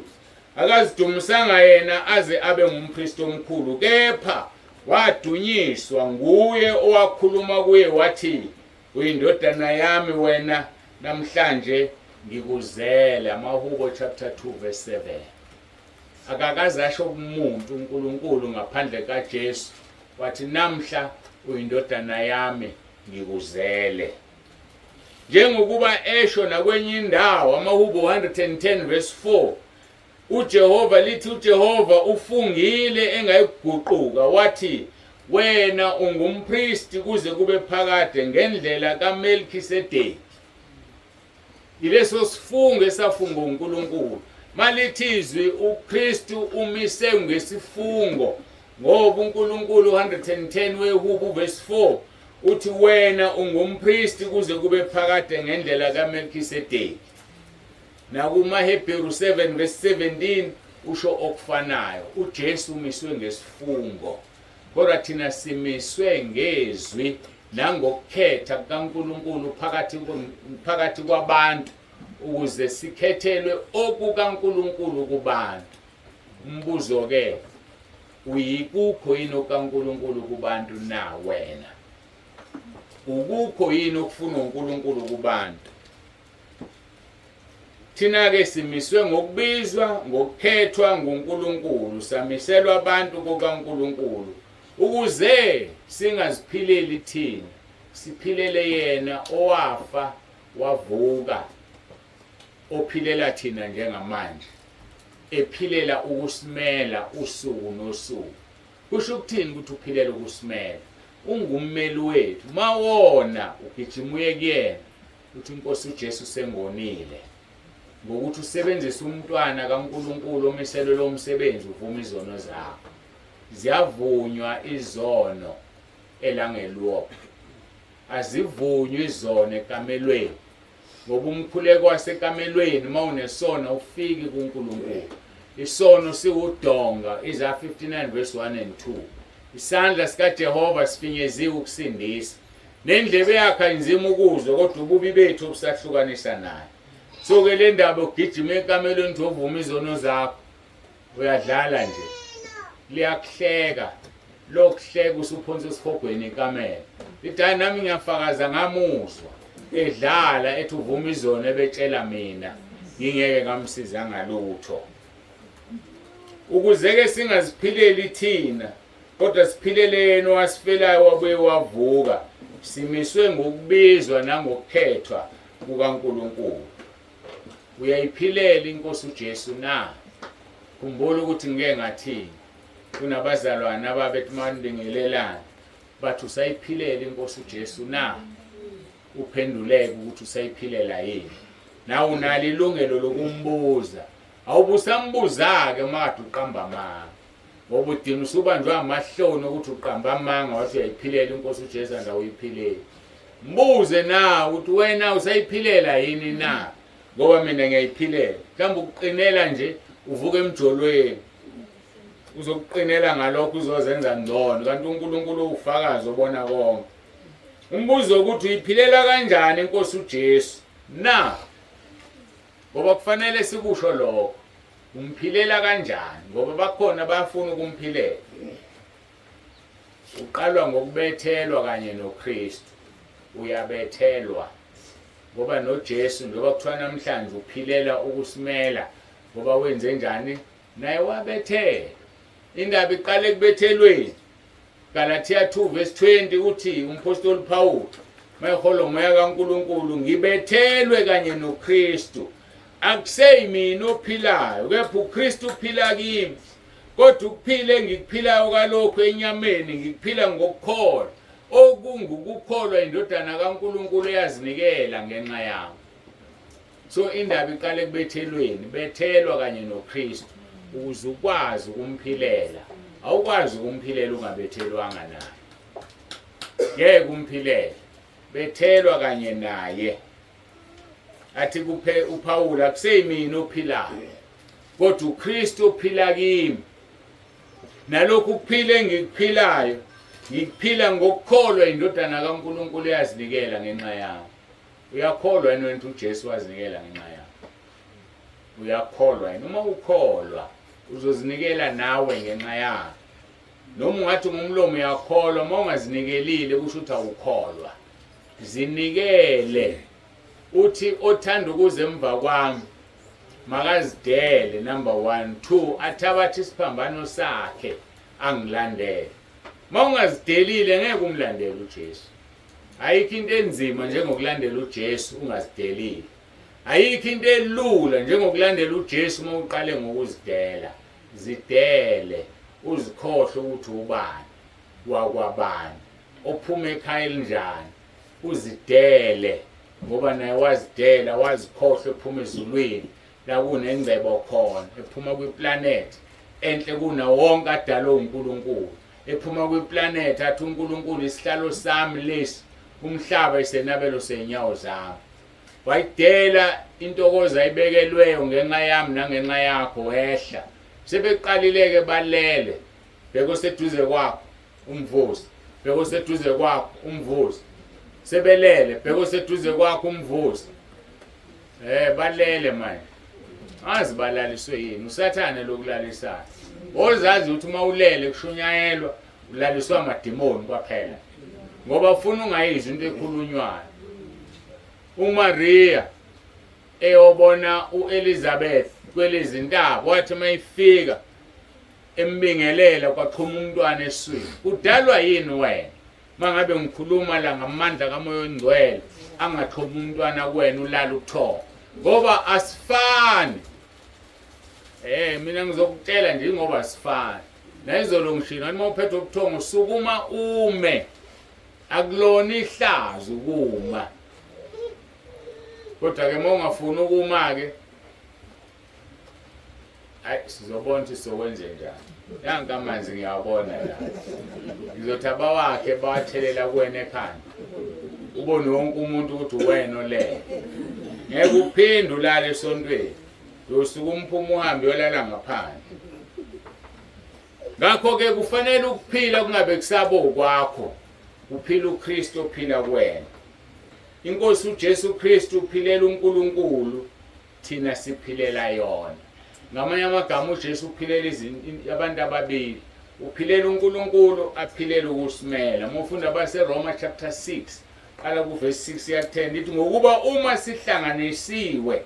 akazidumisanga yena aze abe ngumpristi omkhulu kepha wadunyiswa nguye owakhuluma kuye wathi uyindodana yami wena namhlanje ngikuzele. Amahubo chapter 2 verse 7. Akakaze asho kumuntu uNkulunkulu ngaphandle kaJesu wathi namhla uyindodana yami ngikuzele. Njengokuba esho nakwenye indawo amahubo 110 verse 4 uJehova lithi uJehova ufungile engayikuguquka wathi wena ungumpristi kuze kube phakade ngendlela kaMelkisedeki. Yileso sifungo esafungwa uNkulunkulu. Malithi izwi uKristu umise ngesifungo ngoba uNkulunkulu 110 weHubo verse 4 uthi wena ungumpristi kuze kube phakade ngendlela kaMelkisedeki. NakumaHebheru 7 verse 17 usho okufanayo. uJesu umiswe ngesifungo. Kodwa thina simiswe ngezwi nangokukhetha kukaNkulunkulu phakathi phakathi kwabantu ukuze sikhethelwe okukaNkulunkulu kubantu. Umbuzo ke uyikukho yini okaNkulunkulu kubantu na wena? Ukukho yini okufunwa uNkulunkulu kubantu? Thina-ke simiswe ngokubizwa, ngokukhethwa nguNkulunkulu, samiselwa abantu kukaNkulunkulu, ukuze singaziphileli thina, siphilele yena owafa wavuka, ophilela thina njengamanje, ephilela ukusimela usuku nosuku. Kusho ukuthini ukuthi uphilela ukusimela? Ungummeli wethu. Mawona ugijima uye kuyena. Uthi inkosi uJesu sengonile ngokuthi usebenzise umntwana kaNkulunkulu omiselwe lo msebenzi uvuma izono zakho. Ziyavunywa izono elangeluop. Azivunywa izono ekamelweni ngoba umkhuleko wasekamelweni uma unesono awufiki kuNkulunkulu. Isono siwudonga, Isaya 59 verse 1 and 2. Isandla sikaJehova sifinyeziwe ukusindisa. Nendlebe yakhe ayinzima ukuzwa kodwa ububi bethu obusahlukanisa naye. So ke le ndaba ugijima ekamelweni uthi ovuma izono zakho uyadlala nje. Liyakuhleka. Lokuhleka usuphonsa esihogweni ikamela. Lithi hayi nami ngiyafakaza ngamuzwa edlala ethi uvuma izono ebetshela mina ngingeke ngamsiza ngalutho. Ukuze-ke singaziphileli thina, kodwa siphilele yena owasifelayo wabuye wavuka, simiswe ngokubizwa nangokukhethwa kukaNkulunkulu. Uyayiphilela iNkosi uJesu na? Khumbula ukuthi ngike ngathini. Kunabazalwane ababethi manibingelelana bathi usayiphilela iNkosi uJesu na? Uphenduleke ukuthi usayiphilela yini. Nawe unalo ilungelo lokumbuza. Awubusambuza-ke uma kade uqamba amanga. Ngoba udina usubanjwe amahloni ukuthi uqamba amanga wathi uyayiphilela iNkosi uJesu and awuyiphileli. Mbuze na ukuthi wena usayiphilela yini na? Ngoba mina ngiyayiphilela. Mhlawumbe ukuqinela nje uvuka emjolweni. Uzokuqinela ngalokho uzozenza ngcono kanti uNkulunkulu ufakazi obona konke. Umbuzo ukuthi uyiphilela kanjani inkosi uJesu na? Ngoba kufanele sikusho lokho. Umphilela kanjani? Ngoba bakhona abafuna ukumphilela. Uqalwa ngokubethelwa kanye noKristu. Uyabethelwa. Ngoba noJesu njengoba kuthiwa namhlanje uphilela ukusimela ngoba wenze njani? Naye wabethelwa. Indaba iqala ekubethelweni. Galatia 2 verse 20 uthi umpostoli Paul mayeholwa umoya kaNkuluNkulu ngibethelwe kanye noKristu akuseyimina ophilayo kepha uKristu uphila kimi kodwa ukuphila engikuphilayo kalokhu enyameni ngikuphila ngokukholwa okungukukholwa indodana kaNkuluNkulu eyazinikela ngenxa yami So indaba iqala ekubethelweni, bethelwa kanye noKristu ukuze ukwazi ukumphilela. Awukwazi ukumphilela ungabethelwanga naye. Ngeke umphilele. Bethelwa kanye naye. Athi kuphe uPaul akuseyimina ophilayo. Kodwa uKristu ophila kimi. Nalokhu ukuphila engikuphilayo ngikuphila ngokukholwa indodana kaNkuluNkulu eyazinikela ngenxa yami. Uyakholwa yini wena ukuthi uJesu wazinikela ngenxa yakho? Uyakholwa yini? Uma ukholwa uzozinikela nawe ngenxa yakhe. Noma ungathi ngomlomo uyakholwa, uma ungazinikelile kusho ukuthi awukholwa. Zinikele. Uthi othanda ukuza emva kwami makazidele number 1 2 athabathe isiphambano sakhe angilandele. Uma ungazidelile ngeke umlandele uJesu. Ayikho into enzima njengokulandela uJesu ungazidelile. Ayikho into elula njengokulandela uJesu uma uqale ngokuzidela. Zidele, uzikhohlwe ukuthi ubani, wakwabani, ophuma ekhaya elinjani. Uzidele ngoba naye wazidela, wazikhohlwa ephuma ezulwini la kunengcebo khona, ephuma kwiplanethi enhle kunawo wonke adalwe uNkulunkulu. Ephuma kwiplanethi athi uNkulunkulu isihlalo sami lesi umhlaba isenabelo senyawo zami. Wayidela intokozo ayibekelweyo ngenxa yami nangenxa yakho wehla. Sebeqalile-ke balele bheka oseduze kwakho umvuzi bheka oseduze kwakho umvuzi sebelele bheka oseduze kwakho umvuzi Eh balele manje. Azi balaliswe yini? Usathane lokulalisayo. Ozazi ukuthi uma ulele kushunyayelwa ulaliswa amadimoni kwaphela. Ngoba ufuna ungayizwa into ekhulunywayo. uMaria eyobona uElizabeth kwelezintaba wathi mayifika embingelela kwaxhuma umntwana eswini. Udalwa yini wena? Mangabe ngikhuluma la ngamandla kaMoya oNgcwele angaxhuma umntwana kuwena ulala ubuthongo ngoba asifani. Eh mina ngizokutshela nje ngoba asifani. Nayizolo ngishilo uma uphethwe ubuthongo sukuma ume. Akulona ihlazo ukuma. Kodwa ke uma ungafuni ukuma ke Hayi sizobona ukuthi sizokwenze njani. Nanka amanzi ngiyawabona la. Ngizothi abawakhe bawathelela kuwena ekhanda. Ubone wonke umuntu ukuthi uwena olele. Ngeke uphinde ulale esontweni. Uyosuka umphuma uhambe uyolala ngaphandle. Ngakho-ke kufanele ukuphila kungabe kusaba okwakho. Kuphila uKristu ophila kuwena. INkosi uJesu Kristu uphilela uNkulunkulu. Thina siphilela yona. Ngamanye amagama uJesu uphilela abantu ababili. Uphilela uNkulunkulu aphilele ukusimela. Uma ufunda abaseRoma chapter 6 qala kuverse 6 ya 10 ithi ngokuba uma sihlanganisiwe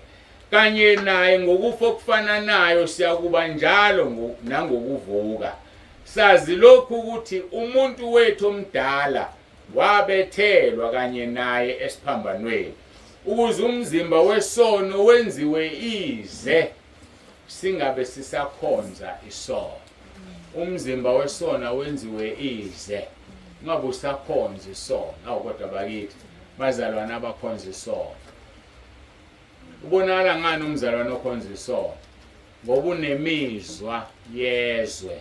Kanye naye ngokufa okufananayo siyakuba njalo nangokuvuka. Sazi lokhu ukuthi umuntu wethu omdala wabethelwa kanye naye esiphambanweni ukuze umzimba wesono wenziwe ize singabe sisakhonza isono. Umzimba wesona wenziwe ize ungabe usakhonza isono. Awu kodwa bakithi bazalwane abakhonza isono. Ubonakala ngani umzalwane okhonza isono? Ngoba unemizwa yezwe.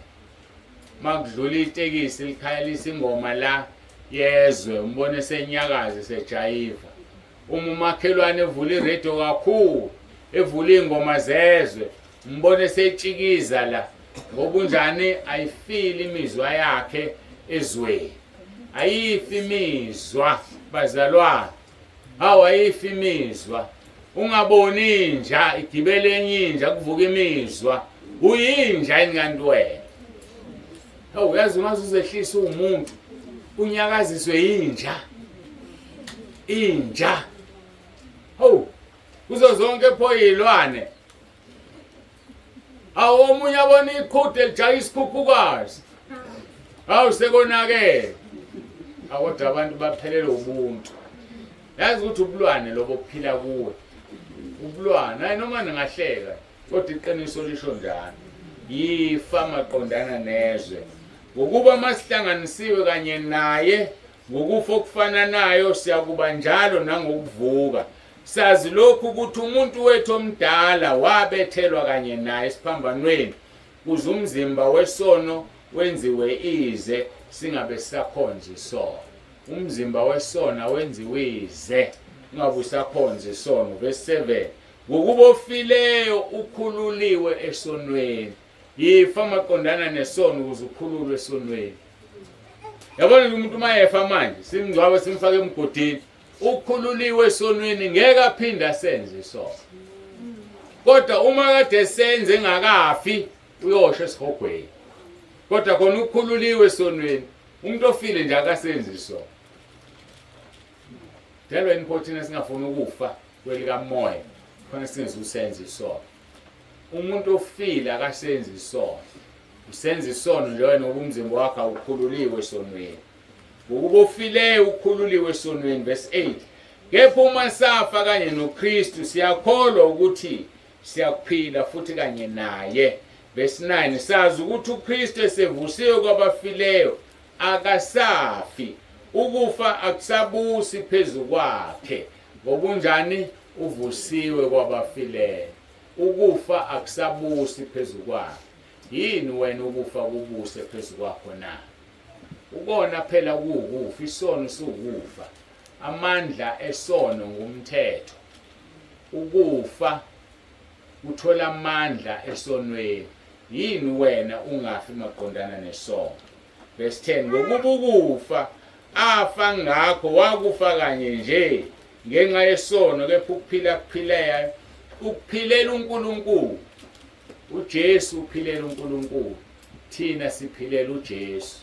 Makudlula itekisi likhayelisa ingoma la yezwe, umbone senyakaza sejayiva. Uma umakhelwane evula iradio kakhulu, evula ingoma zezwe, umbone setshikiza la. Ngoba unjani ayifili imizwa yakhe ezweni. Ayifi imizwa bazalwane. Hawu ayifi imizwa. Ungaboni inja igibele enye inja kuvuka imizwa. Uyinja yini kanti wena? Hawu yazi ungaze uzehlise umuntu unyakaziswe yinja. Inja. Hawu kuzo zonke pho izilwane. Hawu omunye abona iqhude lijaka isikhukhukazi. Hawu sekonakele. Akodwa abantu baphelele ubuntu. Yazi ukuthi ubulwane lobo kuphila kuwe. Ubulwane, hayi noma ningahleka, kodwa iqiniso lisho njalo. Yifa maqondana nezwe. Ngokuba masihlanganisiwe kanye naye ngokufa okufananayo siyakuba njalo nangokuvuka. Sazi lokhu ukuthi umuntu wethu omdala wabethelwa kanye naye esiphambanweni kuze umzimba wesono wenziwe ize singabe sisakhonza isono. Umzimba wesono wenziwe ize ungabe usakhonza isono. Verse 7 ngokuba ofileyo ukhululiwe esonweni. Yifa maqondana nesono ukuze ukhululwe esonweni. Yabona nje umuntu uma efa manje simngcwabe simfake emgodini ukhululiwe esonweni ngeke aphinde asenze isono. Kodwa uma kade senze engakafi uyosha esihogweni. Kodwa khona ukhululiwe esonweni. Umuntu ofile nje akasenzi isono. Delwa yini thina singafuni ukufa kwelikamoya khona singezusenza isono. Umuntu ofile akasenzi isono. Usenza isono nje wena ngoba umzimba wakho awukhululiwe esonweni. Ngokuba ofileyo ukhululiwe esonweni verse 8. Kepha uma safa kanye noKristu siyakholwa ukuthi siyakuphila futhi kanye naye. Verse 9 sazi ukuthi uKristu esevusiwe kwabafileyo akasafi ukufa akusabusi phezu kwakhe ngobunjani uvusiwe kwabafileyo ukufa akusabusi phezu kwakhe yini wena ukufa kubuse phezu kwakho na ukona phela kuwukufa isono siwukufa amandla esono ngumthetho ukufa uthola amandla esonweni yini wena ungafi maqondana nesono verse 10 ngokuba ukufa afa ngakho wakufa kanye nje ngenxa yesono kepha ukuphila kuphileyo ukuphilela uNkulunkulu uJesu uphilela uNkulunkulu thina siphilela uJesu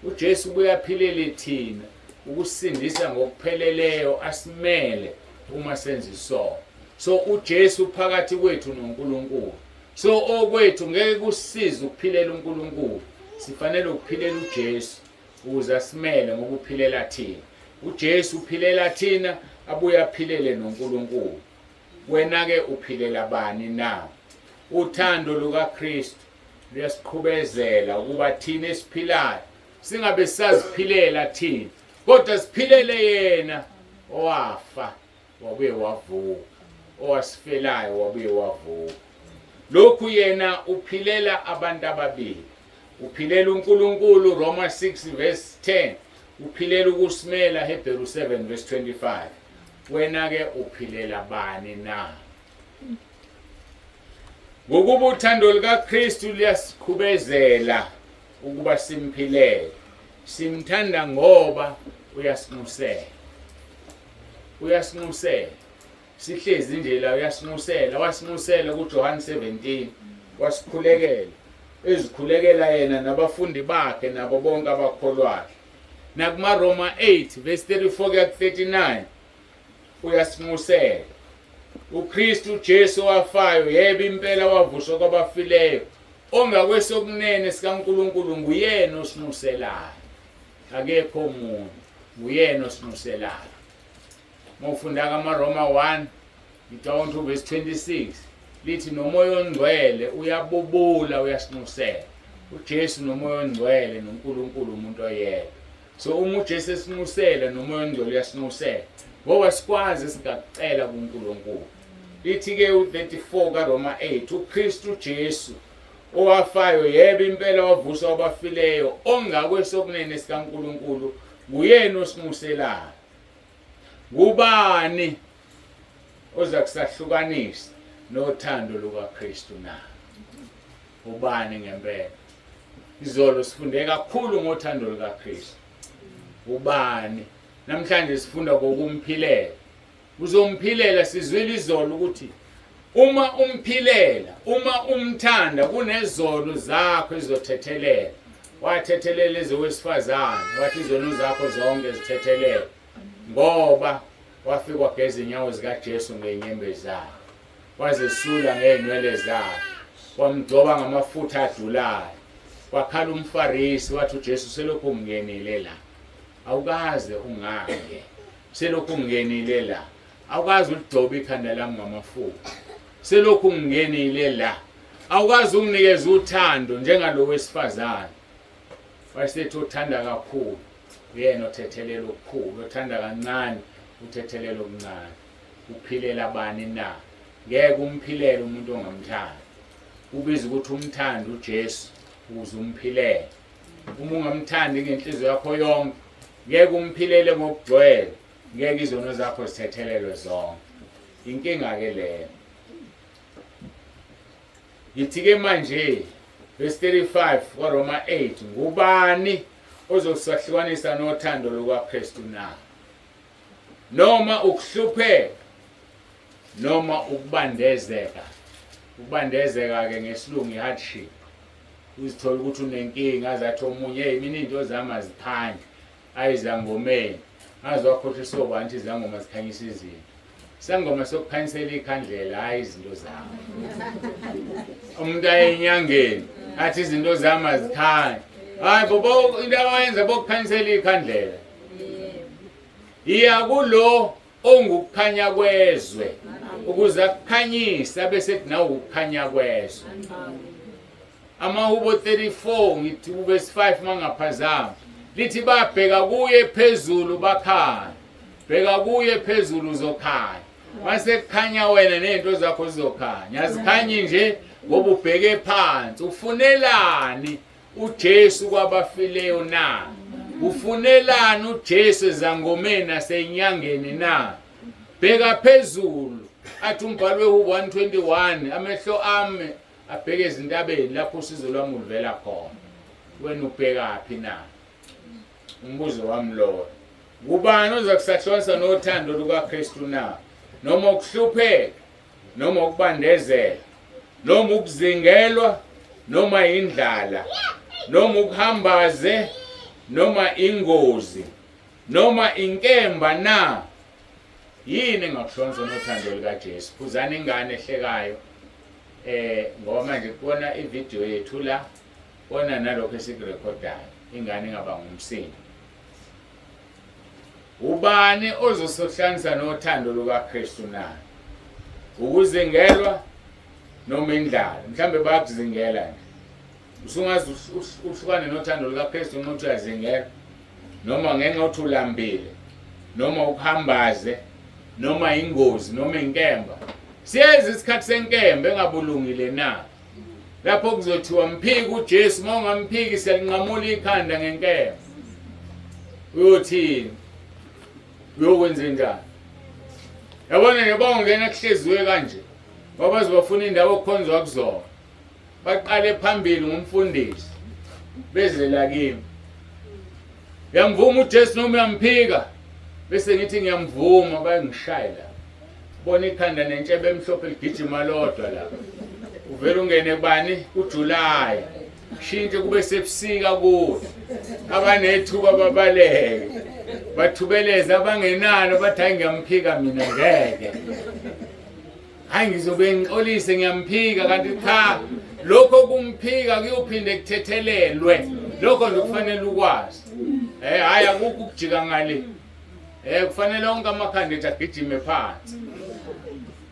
uJesu ubuye aphilele thina ukusindisa ngokupheleleyo asimele uma senza isono so uJesu phakathi kwethu noNkulunkulu so okwethu ngeke kusize ukuphilela uNkulunkulu sifanele ukuphilela uJesu ukuze asimele ngoba uphilela thina uJesu uphilela thina abuye aphilele noNkulunkulu wena ke uphilela bani na uthando lukaKristu luyasiqhubezela ukuba thina esiphilayo singabe saziphilela thina kodwa siphilele yena owafa wabuye wavuka owasifelayo wabuye wavuka lokhu yena uphilela abantu ababili uphilela uNkulunkulu Roma 6 verse 10 uphilela ukusimela Hebheru 7 verse 25 wena ke uphilela bani na ngokuba uthando lukaKristu luyasiqhubezela ukuba simphilele simthanda ngoba uyasinxusela uyasinxusela sihlezi nje la uyasinxusela wasinxusela kuJohn 17 wasikhulekela ezikhulekela yena nabafundi bakhe nabo bonke abakholwayo nakumaRoma 8 verse 34 kuya ku 39 uyasinxusela. uKristu Jesu wafayo, yebo impela wavuswa kwabafileyo, ongakwesokunene sikaNkulunkulu, nguyena osinxuselayo. Akekho omunye, nguyena osinxuselayo. Uma ufunda kamaRoma 1 ngicabanga ukuthi uvesi 26 lithi noMoya oNgcwele uyabubula, uyasinxusela. UJesu noMoya oNgcwele noNkulunkulu umuntu oyedwa. So uma uJesu esinxusela noMoya oNgcwele uyasinxusela, ngoba sikwazi singakucela kuNkulunkulu. Lithi-ke u-34 kaRoma 8, uKristu Jesu owafayo, yebo impela wavuswa kwabafileyo, ongakwesokunene sikaNkulunkulu, nguyena osinxuselayo. Ngubani oza kusahlukanisa nothando lukaKristu na? Ubani ngempela? Izolo sifunde kakhulu ngothando lukaKristu. Ubani? Namhlanje sifunda ngokumphilela. Uzomphilela, sizwile izolo ukuthi uma umphilela, uma umthanda, kunezono zakho ezizothethelela. Wathethelela ezowesifazane, wathi izono zakho zonke zithethelele, ngoba wafika wageza inyawo zikaJesu ngenyembezi zakhe, wazesula ngey'nwele zakhe, wamgcoba ngamafutha adulayo. Wakhala umFarisi wathi uJesu selokhu ungingenile la, awukaze ungange, selokhu ungingenile la, awukaze uligcobe ikhanda lami ngamafutha, selokhu ungingenile la, awukaze unginikeze uthando njengalo wesifazane. Wayesethi othanda kakhulu uyena othethelela okukhulu, othanda kancane uthethelela okuncane. Uphilela bani na? Ngeke umphilele umuntu ongamthandi. Kubiza ukuthi umthande uJesu ukuze umphilele. Uma ungamthandi ngenhliziyo yakho yonke, ngeke umphilele ngokugcwele, ngeke izono zakho zithethelelwe zonke. Inkinga ke leyo. Ngithi-ke manje, verse 35 kwaRoma 8, ngubani ozosahlukanisa nothando lukaKristu na? Noma ukuhlupheka, noma ukubandezeka. Ukubandezeka-ke ngesilungu i-hardship. Uzithola ukuthi unenkinga, azathi omunye, hey, mina iy'nto zami azikhanyi, ayizangomeni. Ngaze wakhohliswa obani ukuthi izangoma zikhanyisa izinto. Isangoma sokukhanyisela ikhandlela, hhayi izinto zami. Umuntu aye enyangeni athi izinto zami azikhanyi. Hayi bobo, into abayenza bokukhanyisela ikhandlela. Iya kulo ongukukhanya kwezwe ukuze akukhanyise bese kuthi nawe ukukhanya kwezwe. Amahubo 34 ngithi uverse 5 mangaphazami lithi babheka kuye phezulu bakhanya, bheka kuye phezulu uzokhanya, mase kukhanya wena nezinto zakho zizokhanya. Azikhanyi nje ngoba ubheke phansi. Ufunelani uJesu kwabafileyo na? Ufunelani uJesu ezangomeni nasenyangeni na? Bheka phezulu, athi umbhalo weHubo 121, amehlo ami abheke ezintabeni lapho usizo lwami luvela khona. Wena ubhekaphi na? Umbuzo wami lowo. Kubani oza kusahlonisa nothando lukaKristu na? Noma ukuhlupheka, noma ukubandezela, noma ukuzingelwa, noma indlala, noma ukuhambaze, noma ingozi, noma inkemba na? Yini engakuhlonisa nothando lukaJesu? Khuzani ingane ehlekayo, ngoba manje kubona ividiyo yethu la, bona nalokho esikurekhodayo, ingane ingaba ngumsindo. Ubani ozosohlanisa nothando lukaKristu na? Ukuzingelwa noma indlala? Mhlambe bayakuzingela nje. Usungaze uhlukane nothando lukaKristu ngenxa ukuthi uyazingela, noma ngenxa ukuthi ulambile, noma ukuhambaze, noma ingozi, noma inkemba. Siyeza isikhathi senkemba engabulungile na? Lapho kuzothiwa mphiki uJesu, uma ungamphiki siyalinqamula ikhanda ngenkemba. Uyothini? Uyokwenza njani? Yabona nje bawungena kuhleziwe kanje, ngoba bazobafuna indawo okukhonzwa kuzona. Baqale phambili ngumfundisi beze la kimi. Uyamvuma uJesu noma uyamphika? Bese ngithi ngiyamvuma, bayangishaya la. Bona ikhanda nentshebe emhlophe ligijima lodwa la. Uvela ungene kubani? KuJuly. Shintshe kube sebusika kuwe. Abanethuba babaleke. Bathubeleze abangenalo bathi hayi ngiyamphika mina ngeke. Hayi ngizobe ngixolise ngiyamphika kanti cha lokho kumphika kuyophinde kuthethelelwe. Lokho nje kufanele ukwazi. Eh hayi akukho ukujika ngale. Eh kufanele onke amakhanda ethu agijime phansi.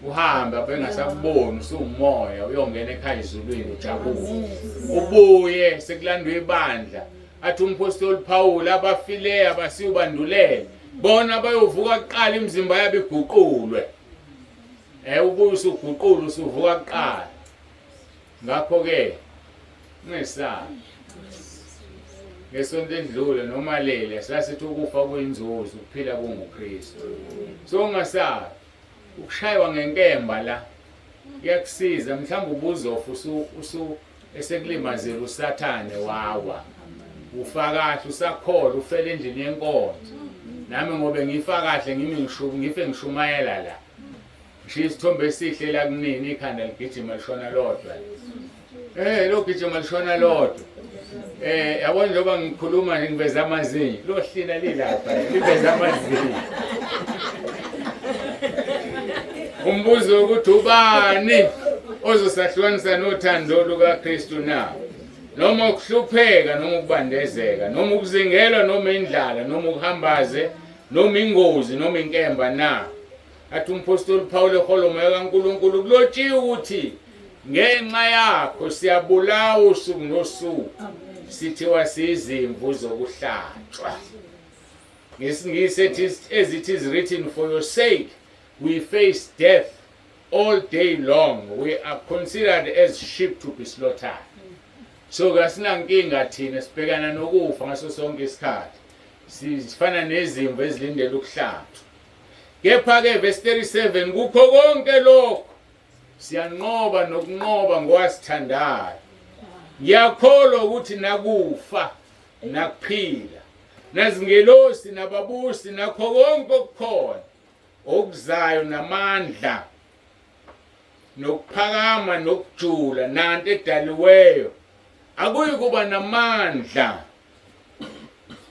Uhambe abengasakuboni usuwumoya uyongena ekhaya ezulwini ujabule. Ubuye sekulandwe ibandla. Athi umphostoli Paul abafileyo abasiyubandulele. Bona bayovuka kuqala imizimba yabo iguqulwe. Eh ubuye usuguqula usuvuka kuqala. Ngakho ke ungesabi. Ngesonto edlule noma lele sasithi ukufa kuyinzuzo ukuphila kunguKristu. So ungasabi ukushaywa ngenkemba la kuyakusiza mhlawumbe ubuzofa usu usu esekulimazile usathane wawa ufa kahle usakholwa ufele endlini yenkonzo nami ngobe ngifa kahle ngimi ngishuku ngife ngishumayela la ngishiya isithombe esihle la kunini ikhanda ligijima lishona lodwa eh lo gijima lishona lodwa eh yabona njengoba ngikhuluma nje ngiveza amazinyo lo hlina lilapha liveza amazinyo umbuzo ukuthi ubani ozosahlukanisa nothando lukaKristu na noma ukuhlupheka noma ukubandezeka noma ukuzingelwa noma indlala noma ukuhambaze noma ingozi noma inkemba na athi umphostoli Paul ehola umoya kaNkulunkulu kulotshiwe ukuthi ngenxa yakho siyabulawa usuku nosuku sithiwa siyizimvu zokuhlatshwa ngesingisi ethi as it is written for your sake we face death all day long we are considered as sheep to be slaughtered so kasinankinga thina sibhekana nokufa ngaso sonke isikhathi sifana nezimvu ezilindele ukuhlatshwa kepha ke verse 37 kukho konke lokho siyanqoba nokunqoba ngowasithandayo ngiyakholwa ukuthi nakufa nakuphila nazingelosi nababusi nakho konke okukhona okuzayo namandla nokuphakama nokujula nanto edaliweyo akuyi kuba namandla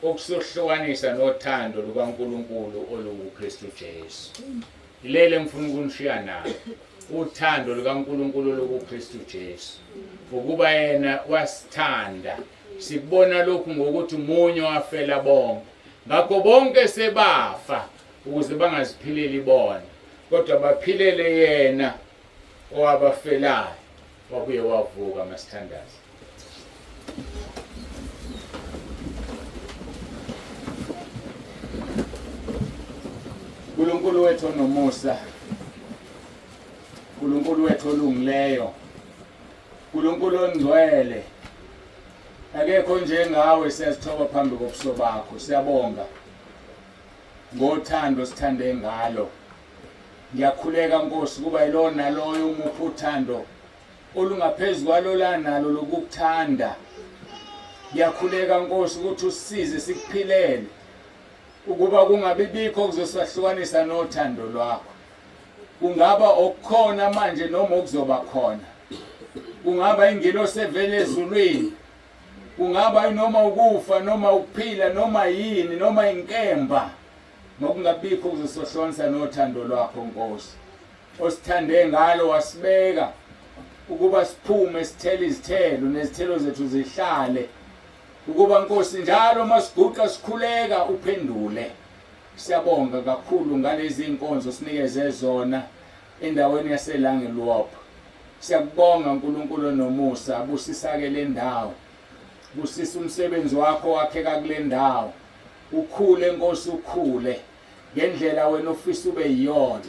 okusohlukanisa nothando lukaNkulunkulu olukuKristu Jesu. Ilele ngifuna ukunishiya nalo uthando lukaNkulunkulu olukuKristu Jesu. Ukuba yena wasithanda sikubona lokhu ngokuthi munye wafela bonke. Ngakho bonke sebafa ukuze bangaziphileli bona kodwa baphilele yena owabafelayo wabuye wavuka masithandaza. Nkulunkulu wethu onomusa, Nkulunkulu wethu olungileyo, Nkulunkulu ongcwele, akekho njengawe, siyazithoba phambi kobuso bakho, siyabonga ngothando sithande ngalo. Ngiyakhuleka Nkosi kuba yilona naloyo umuphi uthando olungaphezu kwalola nalo lokukuthanda. Ngiyakhuleka Nkosi ukuthi usisize sikuphilele ukuba kungabi bikho okuzosahlukanisa nothando lwakho. Kungaba okukhona manje noma okuzoba khona. Kungaba ingelosi evela ezulwini. Kungaba noma ukufa noma ukuphila noma yini noma inkemba. Ngokungabikho okuzosohlukanisa nothando lwakho Nkosi. Osithande ngalo wasibeka ukuba siphume sithele izithelo nezithelo zethu zihlale ukuba Nkosi njalo masiguqa sikhuleka uphendule siyabonga kakhulu ngalezi inkonzo sinikeze zona endaweni yaseLangeloop siyakubonga uNkulunkulu onomusa busisake le ndawo busisa umsebenzi wakho wakheka kule ndawo ukhule Nkosi ukhule ngendlela wena ofisa ube yiyona.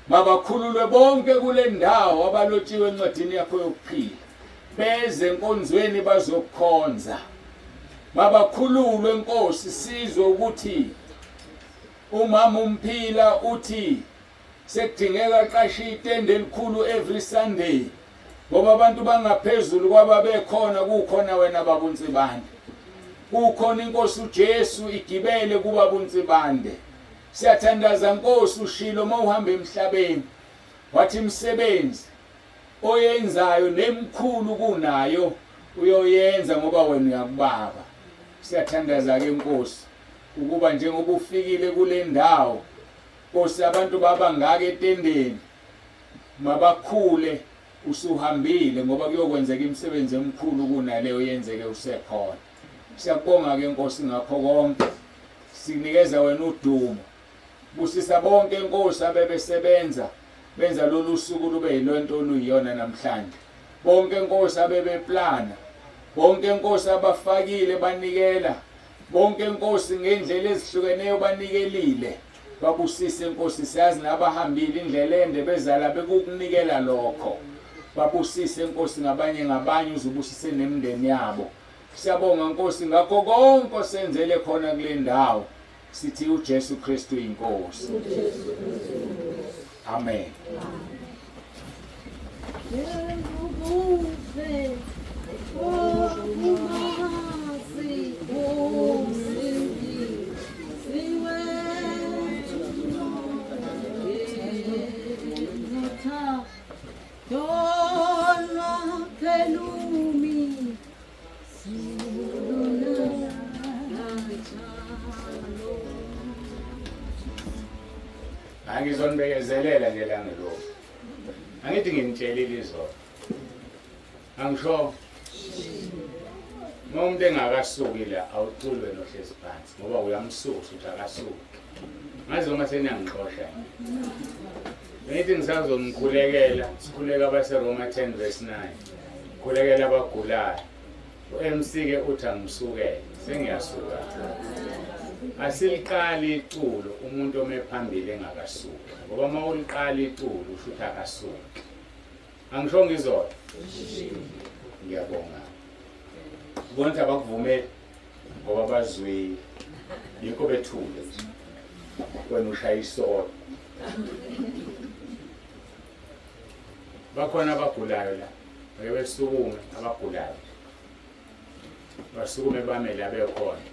Mabakhululwe bonke kule ndawo abalotshiwe encwadini yakho yokuphila, beze enkonzweni bazokukhonza. Mabakhululwe Nkosi, sizwe ukuthi umama umphila uthi sekudingeka aqashe itende elikhulu every Sunday ngoba abantu bangaphezulu kwababekhona kukhona wena baba uNsibande kukhona inkosi uJesu igibele kubaba uNsibande siyathandaza nkosi ushilo uma uhamba emhlabeni wathi imisebenzi oyenzayo nemkhulu kunayo uyoyenza ngoba wena uyakubaba siyathandaza ke nkosi ukuba njengoba ufikile kule ndawo nkosi abantu baba ngaka etendeni. Mabakhule usuhambile ngoba kuyokwenzeka imisebenzi emikhulu kunaleyo yenzeke usekhona. Siyakubonga-ke Nkosi ngakho konke. Sinikeza wena udumo. Busisa bonke Nkosi abebesebenza benza lolu suku lube yilonto oluyiyona namhlanje. Bonke Nkosi abebeplana, bonke Nkosi abafakile banikela, bonke Nkosi ngendlela ezihlukeneyo banikelile. Babusise Nkosi, siyazi nabahambile indlela ende bezala bekukunikela lokho. Babusise Nkosi ngabanye ngabanye uzubusise nemindeni yabo. Siyabonga Nkosi ngakho konke osenzele khona kule ndawo. Sithi uJesu Kristu inkosi. Amen. Angizonibekezelela nje la ngelokhu. Angithi nginitshelile izolo. Angisho. Uma umuntu engakasuki la awuculi wena ohlezi phansi ngoba uyamsusa ukuthi akasuki. Ngazi uma seniyangixosha. Ngithi ngisazomkhulekela, sikhuleka abaseRoma 10 verse 9. Khulekela abagulayo. U-MC ke uthi angisukele, sengiyasuka. Asiliqali iculo umuntu ome phambili engakasuki. Ngoba uma uliqala iculo usho ukuthi akasuki. Angisho ngizolo. Ngiyabonga. Ubona ukuthi abakuvumeli ngoba bazwile. Yikho bethule. Wena ushaya isolo. Bakhona abagulayo la. Ake besukume abagulayo. Basukume bame la bekhona.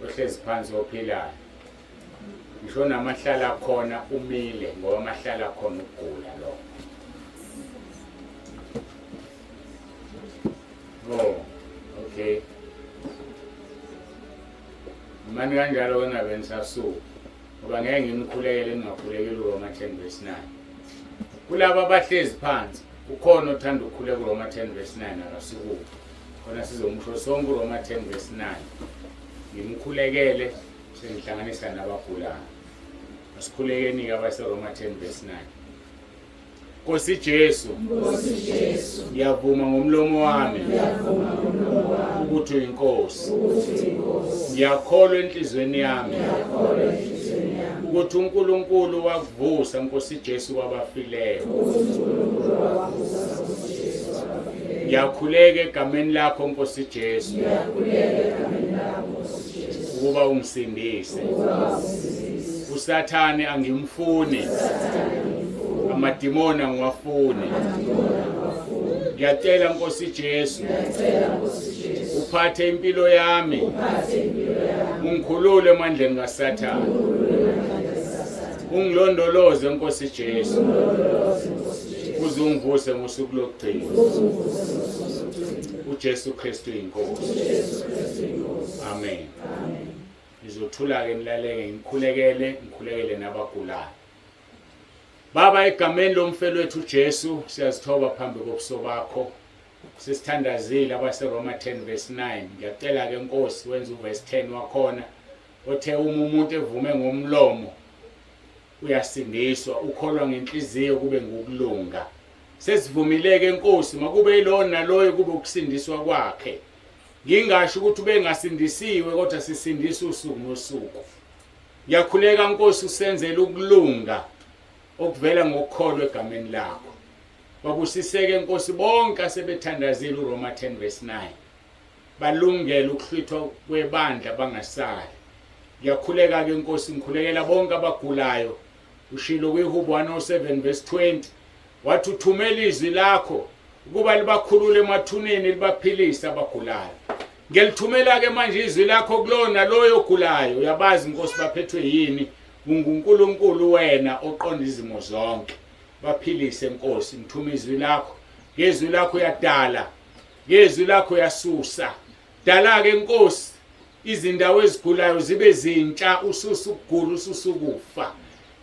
Ohlezi phansi ophilayo. Ngisho namahlala khona umile ngoba amahlala khona ukugula lokho. Oh, okay. Mani kanjalo ke ngabe nisasuka. Ngoba ngeke nginikhulekele ningakhulekeli uRoma 10 verse 9. Kulabo abahlezi phansi ukhona othanda ukukhuleka uRoma 10 verse 9 akasukume. Khona sizomusho sonke uRoma 10 verse 9. Ngimkhulekele sengihlanganisa nabagulayo. Asikhulekeni-ke abaseRoma 10 verse 9. Nkosi Jesu, Nkosi Jesu, ngiyavuma ngomlomo wami ngiyavuma ngomlomo wami ukuthi uyinkosi. ukuthi uyinkosi. Ngiyakholwa enhliziyweni yami Ngiyakholwa enhliziyweni yami ukuthi uNkulunkulu wakuvusa Nkosi Jesu kwabafileyo. ukuthi uNkulunkulu wakuvusa Nkosi Jesu kwabafileyo. Ngiyakhuleka egameni lakho Nkosi Jesu Ngiyakhuleka egameni lakho Nkosi Jesu ukuba ungisindise. ukuba ungisindise. Usathane angimfuni. Amadimoni angiwafuni. Ngiyacela Nkosi Jesu Ngiyacela Nkosi Jesu uphathe impilo yami uphathe impilo yami ungikhulule emandleni kaSathane. Ungilondoloze Nkosi Jesu ungilondoloze Nkosi Jesu uze ungivuse ngosuku lokugcina. uze ungivuse ngosuku lokugcina. uJesu Kristu inkosi. uJesu Kristu inkosi. Amen. Amen. Ngizothula ke nilaleke ngikhulekele ngikhulekele nabagulayo. Baba egameni lomfelo wethu uJesu siyazithoba phambi kobuso bakho. Sisithandazile abaseRoma 10 verse 9. Ngiyacela ke Nkosi wenze uverse 10 wakhona othe uma umuntu evume ngomlomo uyasindiswa ukholwa ngenhliziyo kube ngukulunga. Sesivumile ke Nkosi makube yilona naloyo kube ukusindiswa kwakhe. Ngingasho ukuthi ubengasindisiwe kodwa sisindisa usuku nosuku. Ngiyakhuleka Nkosi usenzele ukulunga okuvela ngokukholwa egameni lakho. Babusiseke Nkosi bonke asebethandazile uRoma 10 verse 9. Balungele ukuhlwithwa kwebandla bangasali. Ngiyakhuleka ke Nkosi ngikhulekela bonke abagulayo. Ushilo kwiHubo 107 verse 20 wathi uthumela izwi lakho ukuba libakhulule emathuneni libaphilise abagulayo. Ngiyalithumela ke manje izwi lakho kulona loyo ogulayo. Uyabazi Nkosi baphethwe yini? UnguNkulunkulu wena oqonda izimo zonke. Baphilise Nkosi, ngithuma izwi lakho. Ngezwi lakho uyadala. Ngezwi lakho uyasusa. Dala ke Nkosi. Izindawo ezigulayo zibe zintsha, ususa ukugula, ususa ukufa.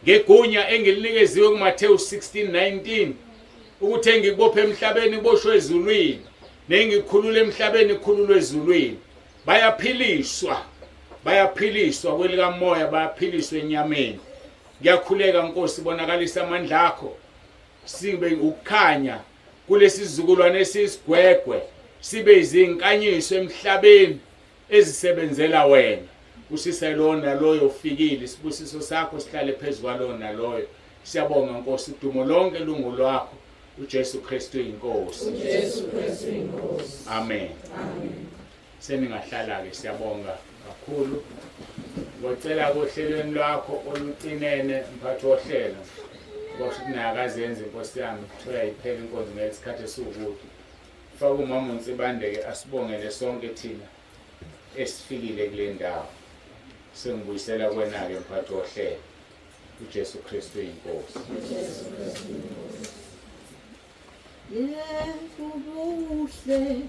Ngegunya engilinikeziwe kuMathewu 16:19 ukuthi engikubophe emhlabeni kuboshwe ezulwini, nengikukhulula emhlabeni kukhululwe ezulwini. Bayaphiliswa, bayaphiliswa kwelikamoya, bayaphiliswa enyameni. Ngiyakhuleka Nkosi, bonakalisa amandla akho, sibe ukukhanya kulesizukulwane esisigwegwe, sibe izinkanyiso emhlabeni ezisebenzela wena. Usise lowo naloyo ofikile, isibusiso sakho sihlale phezu kwalowo naloyo. Siyabonga Nkosi, udumo lonke lungolwakho. uJesu Kristu inkosi. uJesu Kristu inkosi. Amen. Amen. Seningahlala ke, siyabonga kakhulu. Ngocela kohlelweni lwakho olucinene mphathi wohlelo. Ngoba ukuthi naye akazenzi inkosi yami, kuthiwa iphela inkonzo ngesikhathi esiwukuthi. Faka umama uNsibande ke asibongele sonke thina esifikile kule ndawo. Sengibuyisela kuwena ke mphathi wohlelo. uJesu Kristu inkosi. uJesu Kristu inkosi. Yebo buhle.